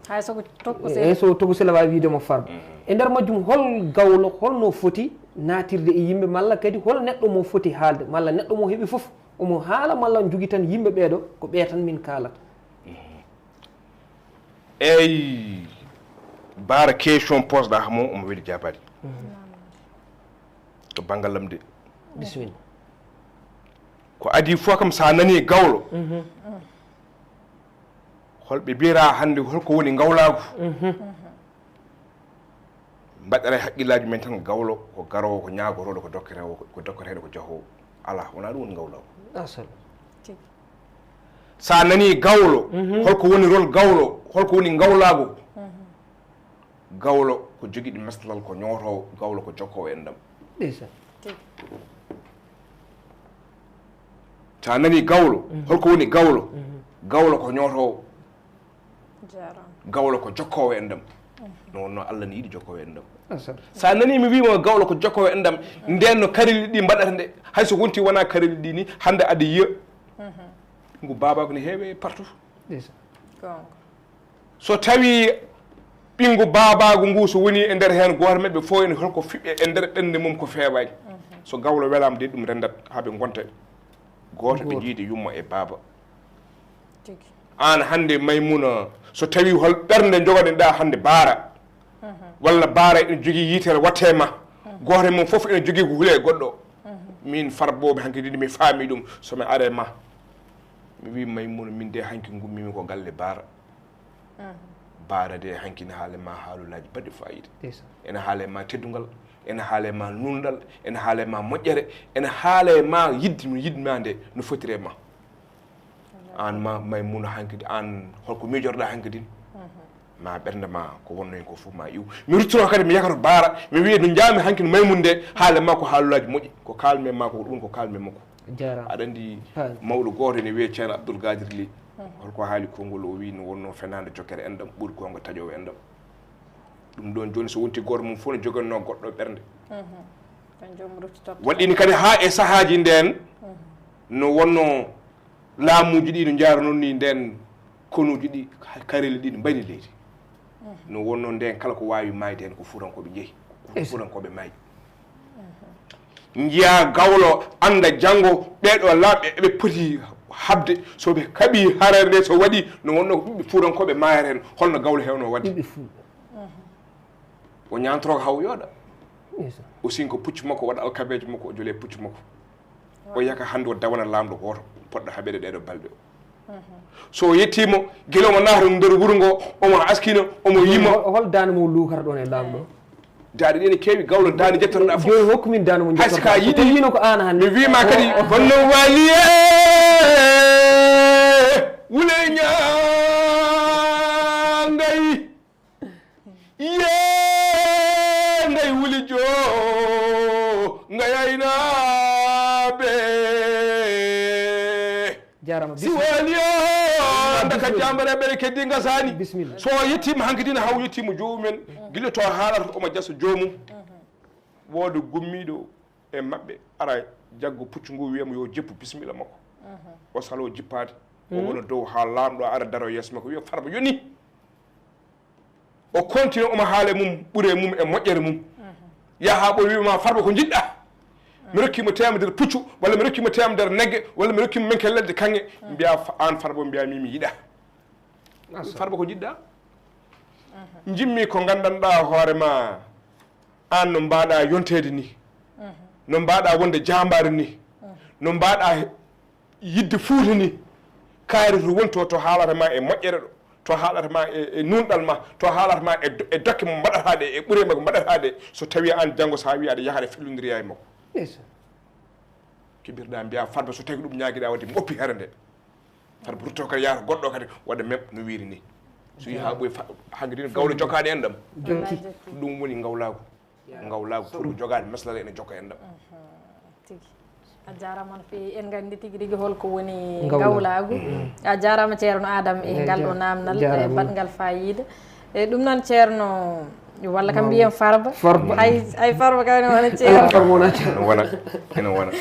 Hay so ko tokko E so tokosel aɗa waawi wiyde mo farba. E nder majjum hol gawlo holno foti naatirde e yimɓe malla kadi hol neɗɗo mo foti haalde malla neɗɗo mo heɓi fof omo haala malla jogi tan yimɓe ɓeeɗo ko ɓee tan min kaalata. Eyi, Baara, question posɗa mo omo weli jaabaade to banngal lam de. Bisimilla. Ko adii fof kam so a nanii gawlo, holɓe mbiyata hannde holko woni ngawlaagu? Mbaɗɗen e haqqillaaji men tan, gawlo ko garoowo, ko ñaagotooɗo, ko dokketeewo, ko dokketeeɗo, ko jahoowo. Alaa, wonaa ɗum woni ngawlaagu. Asal. So a nanii gawlo, holko woni rôle gawlo, holko woni ngawlaagu? Gawlo ko jogiiɗo meslal, ko ñootoowo, gawlo ko jokkoowo enɗam. Ndeysaan. So a nanii gawlo, holko woni gawlo? Gawlo ko ñootoowo. Jaaraama. Gawlo ko jokkoowo enɗam. No wonno Allah ne yiɗi jokkoowo enɗam. Asal. So a nanii mi wiima gawlo ko jokkoowo enɗam, ndeen no karelli ɗi mbaɗata nde, hay so wonti wonaa karelli ɗi ni, hannde aɗa yiya ngu baabaagu ne heewe partout. Ndeysaan. Goonga. So tawii ɓinngu baabaagu ngu so wonii e nder heen gooto maɓɓe fof ene holko fiɓe e nder ɓernde mum ko feewaani. So gawlo welaama de ɗum renndat haa ɓe ngonta gooto ɓe njiida yumma e baaba. Tigi. Aan hannde Maymuna, so tawii hol ɓernde njogoɗen ɗaa hannde Baara, walla Baara ene jogii yitere watte ma, gooto e mon fof ene jogii ko huli e goɗɗo. Miin Farba mi hankadi mi faami ɗum, so mi aree ma mi wii Maymuna, miin de hanki ngummiimi ko galle Baara. Baara de hanki ne haala ma haalulaaji baɗɗi faayiida. Ndeysaan. Ene haala ma teddungal, ene haala ma nunɗal, ene haala ma moƴƴere, ene haala ma yiɗde no yiɗ ma nde no fotiri e ma. Aan ma Maymuna hankadi, aan holko miijorɗa hankadi? Ma ɓernde ma ko wonno heen ko fof ma iw. Mi ruttoro kadi mi yakato Baara, mi wiya no njaami hanki no Maymuna nde, haala ma ko haalulaaji moƴƴi, ko kaalmi e ma ko ɗum ko kaalmi e makko. Jaaraama. Aɗa anndi Haali. Mawɗo gooto ene wiyee Ceerno Abdul Gaadir Lih. Holko haali konngol o wii no wonno fenaande jokkere enɗam ɓuri goonga taƴoowo enɗam. Ɗum ɗoon jooni so wonti gooto mum fof ne jogannoo goɗɗo ɓernde. Ko joom ruttoto. Waɗɗini kadi haa e sahaaji ndeen no wonno laamuuji ɗi no njaaruno ni ndeen konuuji ɗi karelli ɗi no mbayni leydi. No wonno ndeen kala ko waawi maayde heen ko fuutankooɓe njehi, ko fuutankooɓe maayi. Njiyaa gawlo annda janngo ɓeeɗo laaɓɓe eɓe poti haɓde so ɓe kaɓii harayre nde so waɗi no wonno ko ɓiɓɓe fuutankooɓe maayata heen holno gawlo heewno waɗde. Ɓiɓɓe Fuuta. O ñaantoro haw yooɗa. Ndeysaan. O sinko puccu makko waɗa alkabeejo makko o jole puccu makko. O yaka hannde o dawana laamɗo gooto poɗɗo haɓeede ɗeeɗo balɗe o. So o yettiima gila omo naata nder wuro ngo omo askina omo yima. Hol hol daande mo luukata ɗoon e laamɗo? Daande ɗe ne keewi gawlo daande jettotoɗa fof. Jooni hokku min daande mo Hay so ka yiɗi. Yino ko aan hannde. Mi wiima kadi honno waali e wule ñaangay. Yee ngay wuli joo ngay aynaaɓe. Jaaraama. Si waali o ndaka jambare ɓere keddi ngasaani. Bismillah. So yettiima hankadi ne haw yettiima joomum en gila to haalata omo jasa joomum. Wooda gummiiɗo e maɓɓe ara jaggo puccu ngu wiyamo yo jippu bisimilla makko. O salo jippaade. O wona dow haa laamɗo ara daro yeeso makko wiya Farba yoni. O continue omo haala mum ɓure mum e moƴƴere mum. Yaha ɓo wiima Farba ko njiɗɗa? Mi rokkima temedere puccu walla mi rokkima temedere nagge walla mi rokkima menke ledde kanŋe. Mbiya fa- aan Farba mbiya mi mi yiɗa. Farba ko njiɗɗa? Jimmi ko gandanɗa hoore ma. Aan no mbaɗa yonteede ni, no mbaɗa wonde jambaare ni, no mbaɗa yidde fuuta ni. Kaari to woni to to haalata ma e moƴƴere ɗo, to haalata ma e e nunɗal ma, to haalata ma e do- e dokke mo mbaɗata ɗe e ɓure mo mbaɗata ɗe. So tawi aan janngo so a wiya aɗa yaha aɗa fellondiri e makko. Ndeysaan. Keɓirɗa mbiya Farba so tawi ɗum ñaagiɗa wadde mi oppi hare nde. Farba rutto kadi yaata goɗɗo kadi waɗa même no wiiri ni. So yaha ɓoy fa- hankadi ne gawlo jokkaani enɗam. Jokki. Ɗum woni ngawlaagu. Ngawlaagu pour jogaade maslala ene jokka enɗam. Tigi. A jaaraama no feewi. En nganndi tigi rigi holko woni ngawlaagu. A jaaraama ceerno Adam e ngal ɗo naamnal e baɗngal faayiida. E ɗum noon ceerno, walla kam mbiyen farba. Farba. Ay, ay farba kawni wona ceerno. Farba wona ceerno. Wona, ene wona.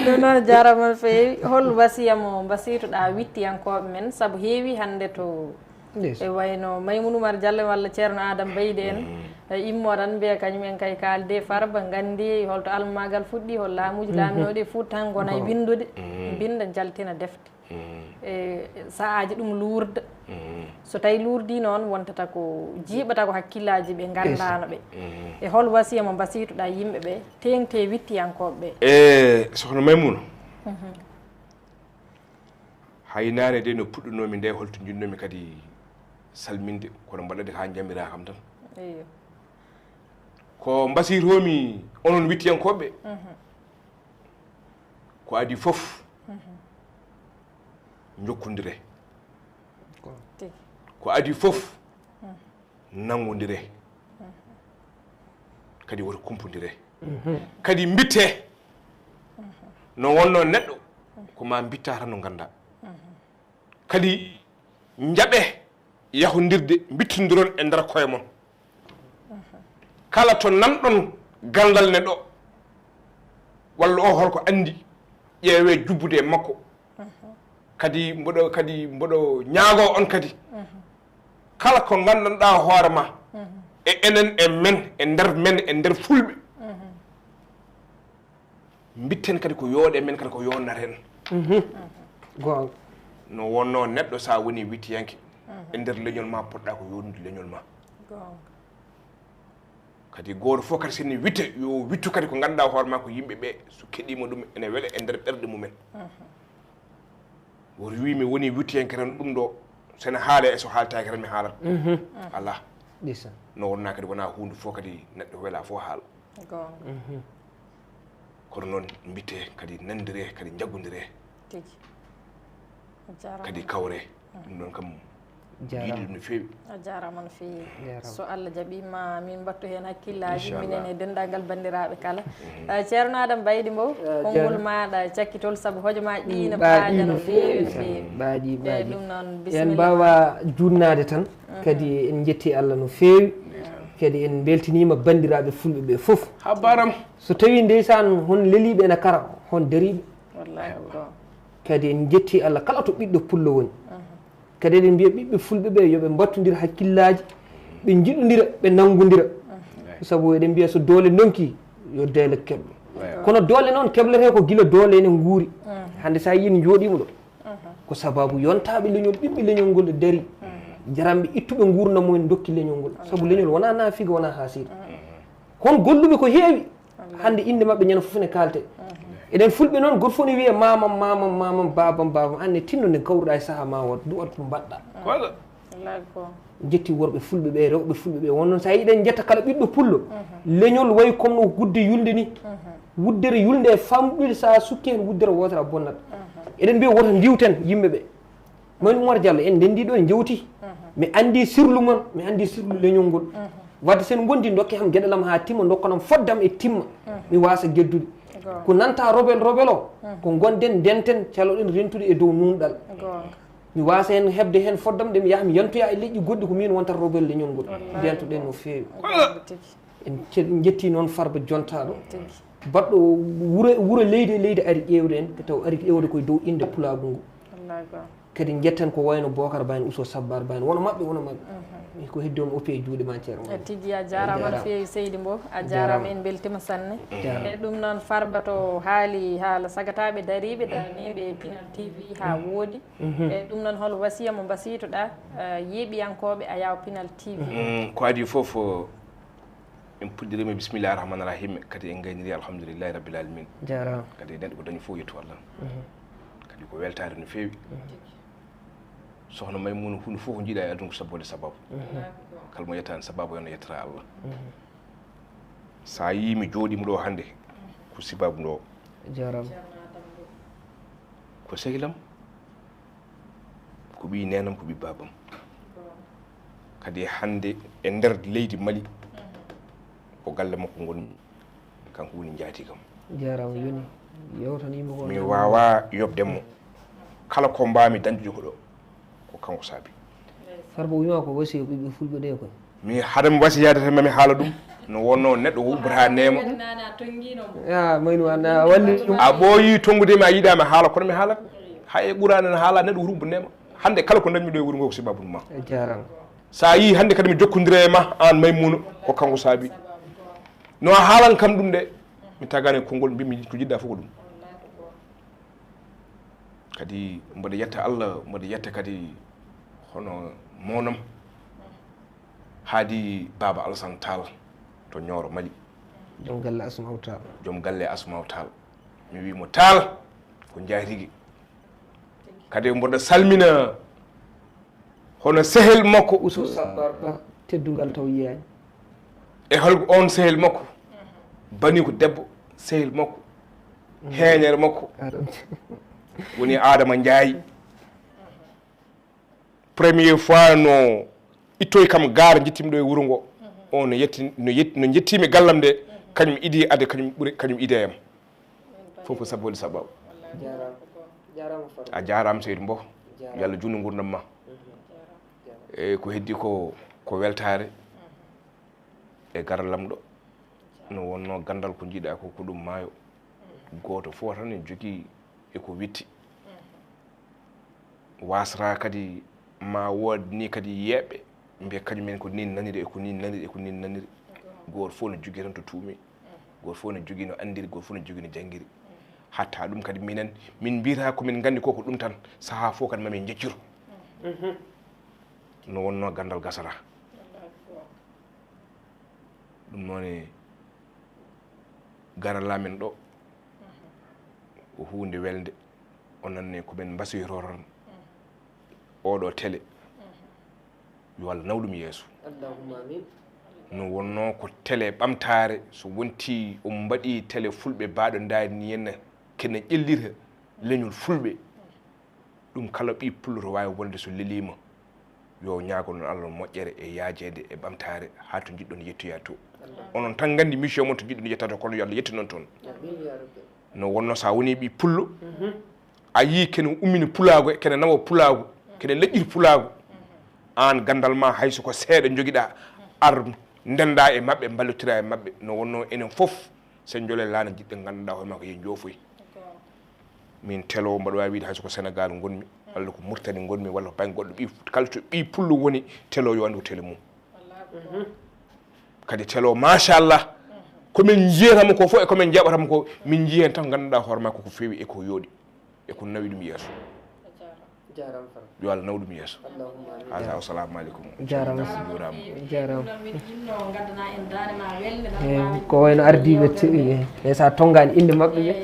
Ɗum noon a jaaraama no feewi. Hol wasiya mo mbasiytoɗaa wittiyankooɓe men, sabu heewi hannde to e wayno Maymoun Oumar Diallo walla ceerno Adam Bayde en, e immo tan mbiya kañum en kay kaalde farba, nganndi holto almagal fuɗɗi, hol laamuuji laaminooɗi e Fuuta tan ngona e winndude, mbinnda, njaltina defte. E sahaaji ɗum luurda. So tawi luurdi noon, wontata ko jiiɓata ko hakkillaaji ɓe nganndaano ɓe. E hol wasiya mo mbasiytoɗaa yimɓe ɓe, teeŋte wittiyankooɓe ɓe? E sohna Maymuna, hay naane de no puɗɗunoomi nde, holto njinnoomi kadi salminde, kono mbaɗa de haa njamiraa kam tan. Iyo. Ko mbasiytoomi onon wittiyankooɓe, ko adii fof, njokkondire. Tigi. Ko adii fof, nanngondire. Kadi woto kumpondire. Kadi mbitte. No wonno neɗɗo, ko ma mbitta tan no ngannda. Kadi njaɓe yahondirde, mbittondiron e nder koye mon. Kala to nanɗon ganndal neɗɗo, walla o holko anndi, ƴeewe jubbude e makko. Kadi mboɗo, kadi mboɗo ñaago on kadi, kala ko nganndanɗaa hoore ma, e enen e men, e nder men, e nder fulɓe, mbitten kadi ko yooɗe men kadi ko yonnaten. Goonga. No wonno neɗɗo, sa woni wittiyanke, e nder leñol ma poɗɗa ko yonnude leñol ma. Goonga. Kadi gooto fof kadi seni witte, yo wittu kadi ko ngannduɗaa hoore ma ko yimɓe ɓe, so keɗiima ɗum ene wela e nder ɓerɗe mumen. Woto wi mi woni wittiyanke tan, ɗum ɗo sene haale e so haaltaaki tan mi haalat. Alaa. Ndeysan. No wonnaa kadi wonaa huunde fof kadi neɗɗo wela fof haala. Goonga. Kono noon mbitte kadi nanndire kadi njaggondiree. Tigi. A jaaraama. Kadi kawree. Ɗum ɗon kam yiɗi ɗum no feewi. A jaaraama no feewi. Jaaraama. So Allah jaɓiima, min mbattu heen hakkillaaji, inchallah, minen e denndaangal banndiraaɓe kala. Eh, Ceerno Adam Baydi Mbow, konngol maaɗa cakkitol, sabu hojomaaji ɗi no paaja no feewi, no feewi. Ɓaaji, ɓaaji. Ɗum noon, en bisimilla. Mbaawa juutnaade tan, kadi en njetti Allah no feewi, kadi en mbeltiniima banndiraaɓe fulɓe ɓe fof. Habaram. So tawii ndeysaan hon leliiɓe ene kara, hon dariiɓe. Wallaahi ko. Kadi en njetti Allah kala to ɓiɗɗo pullo woni. Kadi eɗen mbiya ɓiɓɓe fulɓe ɓe yo ɓe mbattondir hakkillaaji, ɓe njiɗondira, ɓe nanngondira. Sabu eɗen mbiya so doole ndonki, yo deele keɓlo. Kono doole noon keblete ko gila doole ene nguuri. Hannde so a yii en njooɗiima ɗo, ko sababu yontaaɓe leñol, ɓiɓɓe leñol ngol e darii. Jaranɓe ittuɓe nguurndam mumen ndokki leñol ngol. Sabu leñol wonaa naafiga, wonaa haasiiɗo. Hon golluɓe ko heewi. Hannde innde maɓɓe ñande fof ne kaalte. Eɗen fulɓe noon, gooto fof ne wiya mamam, mamam, mamam, babam, babam. Aan ne tinno nde kawruɗaa e sahaa ma wood, duwat ko mbaɗɗaa. Wallaahi ko. Njetti worɓe fulɓe ɓe, rewɓe fulɓe ɓe. Won noon so a yiɗi en njetta kala ɓiɗɗo pullo, leñol wayi comme no gudde yulnde ni. Wuddere yulnde e famɗude, so a sukki heen wuddere wootere a bonnat. Eɗen mbiya woto ndiwten yimɓe ɓe. Mawni Umar Diallo, en ndenndi ɗo, en njewti. Mi anndi sirlu mon, mi anndi sirlu leñol ngol. Wadde sen ngondi, ndokke ham geɗal am haa timma, ndokkanam foddam e timma. Mi waasa geddude. Ko nanta robel robel o, ko ngonden, ndenten, caloɗen rentude e dow nuunɗal. Mi waasa heen heɓde heen foddam, nde mi yaha mi yantoya e leƴƴi goɗɗi, ko miin wontata robel leñol ngol. Ndentoɗen no feewi. En ce-, njetti noon Farba jontaaɗo. Baɗɗo wuro, wuro leydi e leydi ari ƴeewde en, ko taw ari ƴeewde koye dow innde pulaagu ngu. Wallaahi ko. Kadi njetten ko wayno Bokar Ba en, Uso Sabbar Ba en, wono maɓɓe, wono maɓɓe. Ko heddi on oppi e juuɗe ma, Ceerno. E tigi, a jaaraama no feewi, Seydi Mbow. A jaaraama, en mbeltima sanne. E ɗum noon, Farba to haali haala sagataaɓe dariiɓe, daraniiɓe e Pinal T V haa woodi. E ɗum noon, hol wasiya mo mbasiytoɗaa, eh, yeeɓiyankooɓe Ayaw Pinal T V? Mm, ko adii fof, en puɗɗiriima bismillahi rahmani rahim, kadi en ngayniri alhamdulillahi rabbil alamin. Jaaraama. Kadi neɗɗo ko dañi fof yettu Allah. Kadi ko weltaare no feewi. Sohna Maymuna, huunde fof ko njiɗa e aduna ko sabbode sababu. Kala mo yettaani sababu, yo no yettata Allah. So a yii mi jooɗiima ɗo hannde, ko sababu ɗo. Jaaraama. Ko sehilam, ko ɓii neenam, ko ɓii baabam. Kadi hannde e nder leydi Mali, ko galle makko ngonmi, kanko woni njaatigam. Jaaraama yoni. Yewtan yimɓe ko mi waawaa yoɓde mo. Kala ko mbaami dañde ko ɗo, ko kanko saabi. Farba wima ko wasiya ɓiɓɓe fulɓe ɗe koy. Mi haɗa mi wasiyaade tan mami haala ɗum. No wonno neɗɗo wubbata neema. Ya maynu an a walli ɗum. A ɓooyi tonngude mi a yiɗa mi haala kono mi haalat. Hay e qur'an en haala neɗɗo wurbata neema. Hannde kala ko dañmi ɗo e wuro ngo ko sababu ma. A jaaraama. Sa yi hannde kadi mi jokkondira e ma an Maymuna ko kanko saabi. No a haalan kam ɗum de. Mi tagaani konngol mbimi ko jiɗɗa fof ko ɗum. Kadi mboɗo yetta Allah, mboɗo yetta kadi hono monam haadi Baba Alassane Tall to Nioro Mali. Joom galle Asmaw Tall. Joom galle Asmaw Tall. Mi wi mo Tall ko njaatigi. Kadi mboɗo salmina hono sehel makko Uso Sabbar Ba, teddungal taw yiyaani. E holko on sehel makko? Bani ko debbo, sehel makko, heeñere makko. Woni Adama Ndiaye. Premier fois no ittoy kam gaar jettimi ɗo e wuro ngo. O no yetti, no yetti, no jettimi gallam de, kañum idi ade, kañum ɓuri, kañum ide yam. Fof ko sabu woni sababu. Jaaraama. Jaaraama Farba. A jaaraama seydi Mboh. Jaaraama. Yo Allah juutnu nguurndam ma. Mhm. Jaaraama. E ko heddi ko, ko weltaare e garal lamɗo. No wonno ganndal ko njiɗa ko, ko ɗum maayo. Gooto fof tan ne jogii e ko witti. Wasra kadi ma wood ni kadi yeeɓɓe mbiya kañum en ko ni naniri e ko ni naniri e ko ni naniri. Gooto fof no jogii tan to tuumi. Gooto fof no jogii no anndiri, gooto fof no jogii no janngiri. Hatta ɗum kadi minen min mbiyata ko min nganndi ko ko ɗum tan. Sahaa fof kadi mamin njeccoro. Mhm. No wonno ganndal gasata. Ɗum noon e garal amen ɗo ko huunde welnde. O nanne ko men mbasiyoro tan oɗo télé. Yo Allah naw ɗum yeeso. Allahumma amin. No wonno ko télé ɓamtaare, so wonti on mbaɗi télé fulɓe baɗo ndaari ni henna kene ƴellita leñol fulɓe. Ɗum kala ɓi pullo to waawi wonde so leliima, yo ñaago noon Allah moƴƴere e yaajeede e ɓamtaare haa to njiɗɗon yettoya to. Onon tan nganndi mission mon to njiɗɗon yetta to, kono yo Allah yettu noon toon. Amin ya rabbi. No wonno so a woni ɓi pullo, mhm, a yii kene ummini pulaagu, kene nawa pulaagu, kene leƴƴir pulaagu. Aan ganndal ma hay so ko seeɗa njogiɗa, ar ndennda e maɓɓe, mballotira e maɓɓe. No wonno enen fof, sen njole laana jiɗɗen ngannduɗaa hoore ma ko yen njoofoy. Min telo mbaɗa waawi wiide hay so ko Sénégal ngonmi, walla ko Mauritanie ngonmi, walla ko bannge goɗɗo, ɓi, kala to ɓi pullo woni, telo yo anndu ko tele mum. Kadi telo, machallah, ko min njiyata mo ko fof e ko min njaɓata mo ko, min njiyi heen tan ngannduɗaa hoore ma koko feewi e ko yooɗi e ko nawi ɗum yeeso. Jaaraama Farba. Yo Allah naw ɗum yeeso. Allahumma amin. Hasa, assalamu aleykum. Jaaraama. Njuuraama. Jaaraama. Ɗum noon min ɗum no ngaddana en daande ma welde tan. Eyi, ko wayno ardiiɓe te-, eyi, eyi, so a tonngaani innde maɓɓe ɓe. Eyi,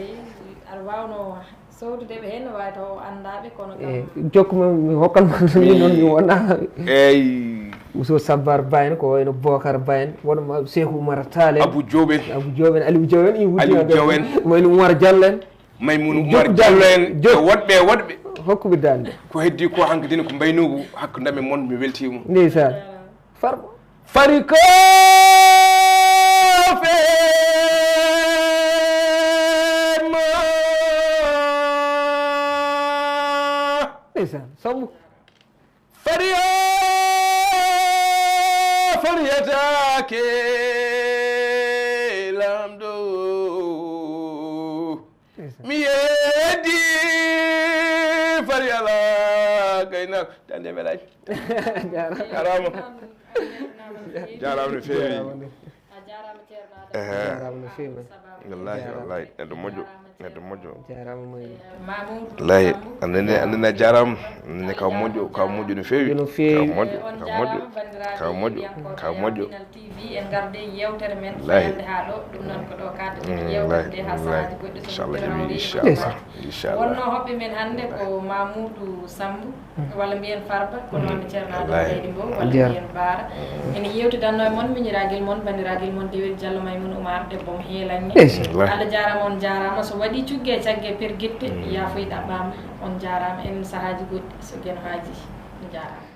aɗa waawno sowdude ɓe heen, no waawi taw o anndaa ɓe, kono kam. Eyi, jokku ma, mi hokkan ma, min noon mi wona. Eyi. Uso Sabbar Ba en, ko wayno Bokar Ba en, wonma Seeku Umar Taal en. Abu Joob en. Abu Joob en, Aliou Joob en, i wujji Aliou Joob en. Wayno Umar Diallo en. Maymuuna Umar Jokku Diallo en, daande. E woɗɓe, e woɗɓe. Hokku ɓe daande. Ko heddi ko hankadine ko mbaynugu hakkunde amen mon, mi weltiima. Ndeysaan. Farba. Fari ko feema. Ndeysaan, Sambu. Fariya, fariyataake Laamɗo. Ndeysaan. Mi yeddi fari ala gaynaako. Daande welay. Jaaraama. Jaaraama. Jaaraama no feewi. Jaaraama nde. A jaaraama, Ceerno Adama. Ehe. Jaaraama no feewi. Wallahi, wallahi. Neɗɗo moƴƴo. Neɗɗo moƴƴo. Jaaraama, Mayri. Mamoudou. Wallahi, Samb. Anndene, anndene a jaaraama. Anndene ka moƴƴo, ka moƴƴo no feewi. No feewi. Ka moƴƴo, ka moƴƴo. Ka moƴƴo, ka moƴƴo. T V, en ngarde yewtere men. Wallahi. Fayande haa ɗo, ɗum noon ko ɗo kaaɗɗen. Mm, yewtere wallahi, nde haa wallahi. Sahaaji goɗɗi so. Inchallah, jaɓi, inchallah. Inchallah. Wonno hoɓɓe men hannde ko Mamoudou Samb, mm, walla mbiyen Farba, ko noon Ceerno Adama Ɓeydi Mbow, walla mbiyen Baara. Mm. Ene yewtidanno e mon, miñiraagel mon, banndiragel mon, Dewel Diallo, Maymouna Oumar, debbo mo Heelanŋe. Wallahi. Allah jaaraama, on jaaraama. So waɗi cugge e cagge pergitte, mm, yaafoy ɗaɓɓaama. On jaaraama, en sahaaji goɗɗi, so Geno haajii, on jaaraama.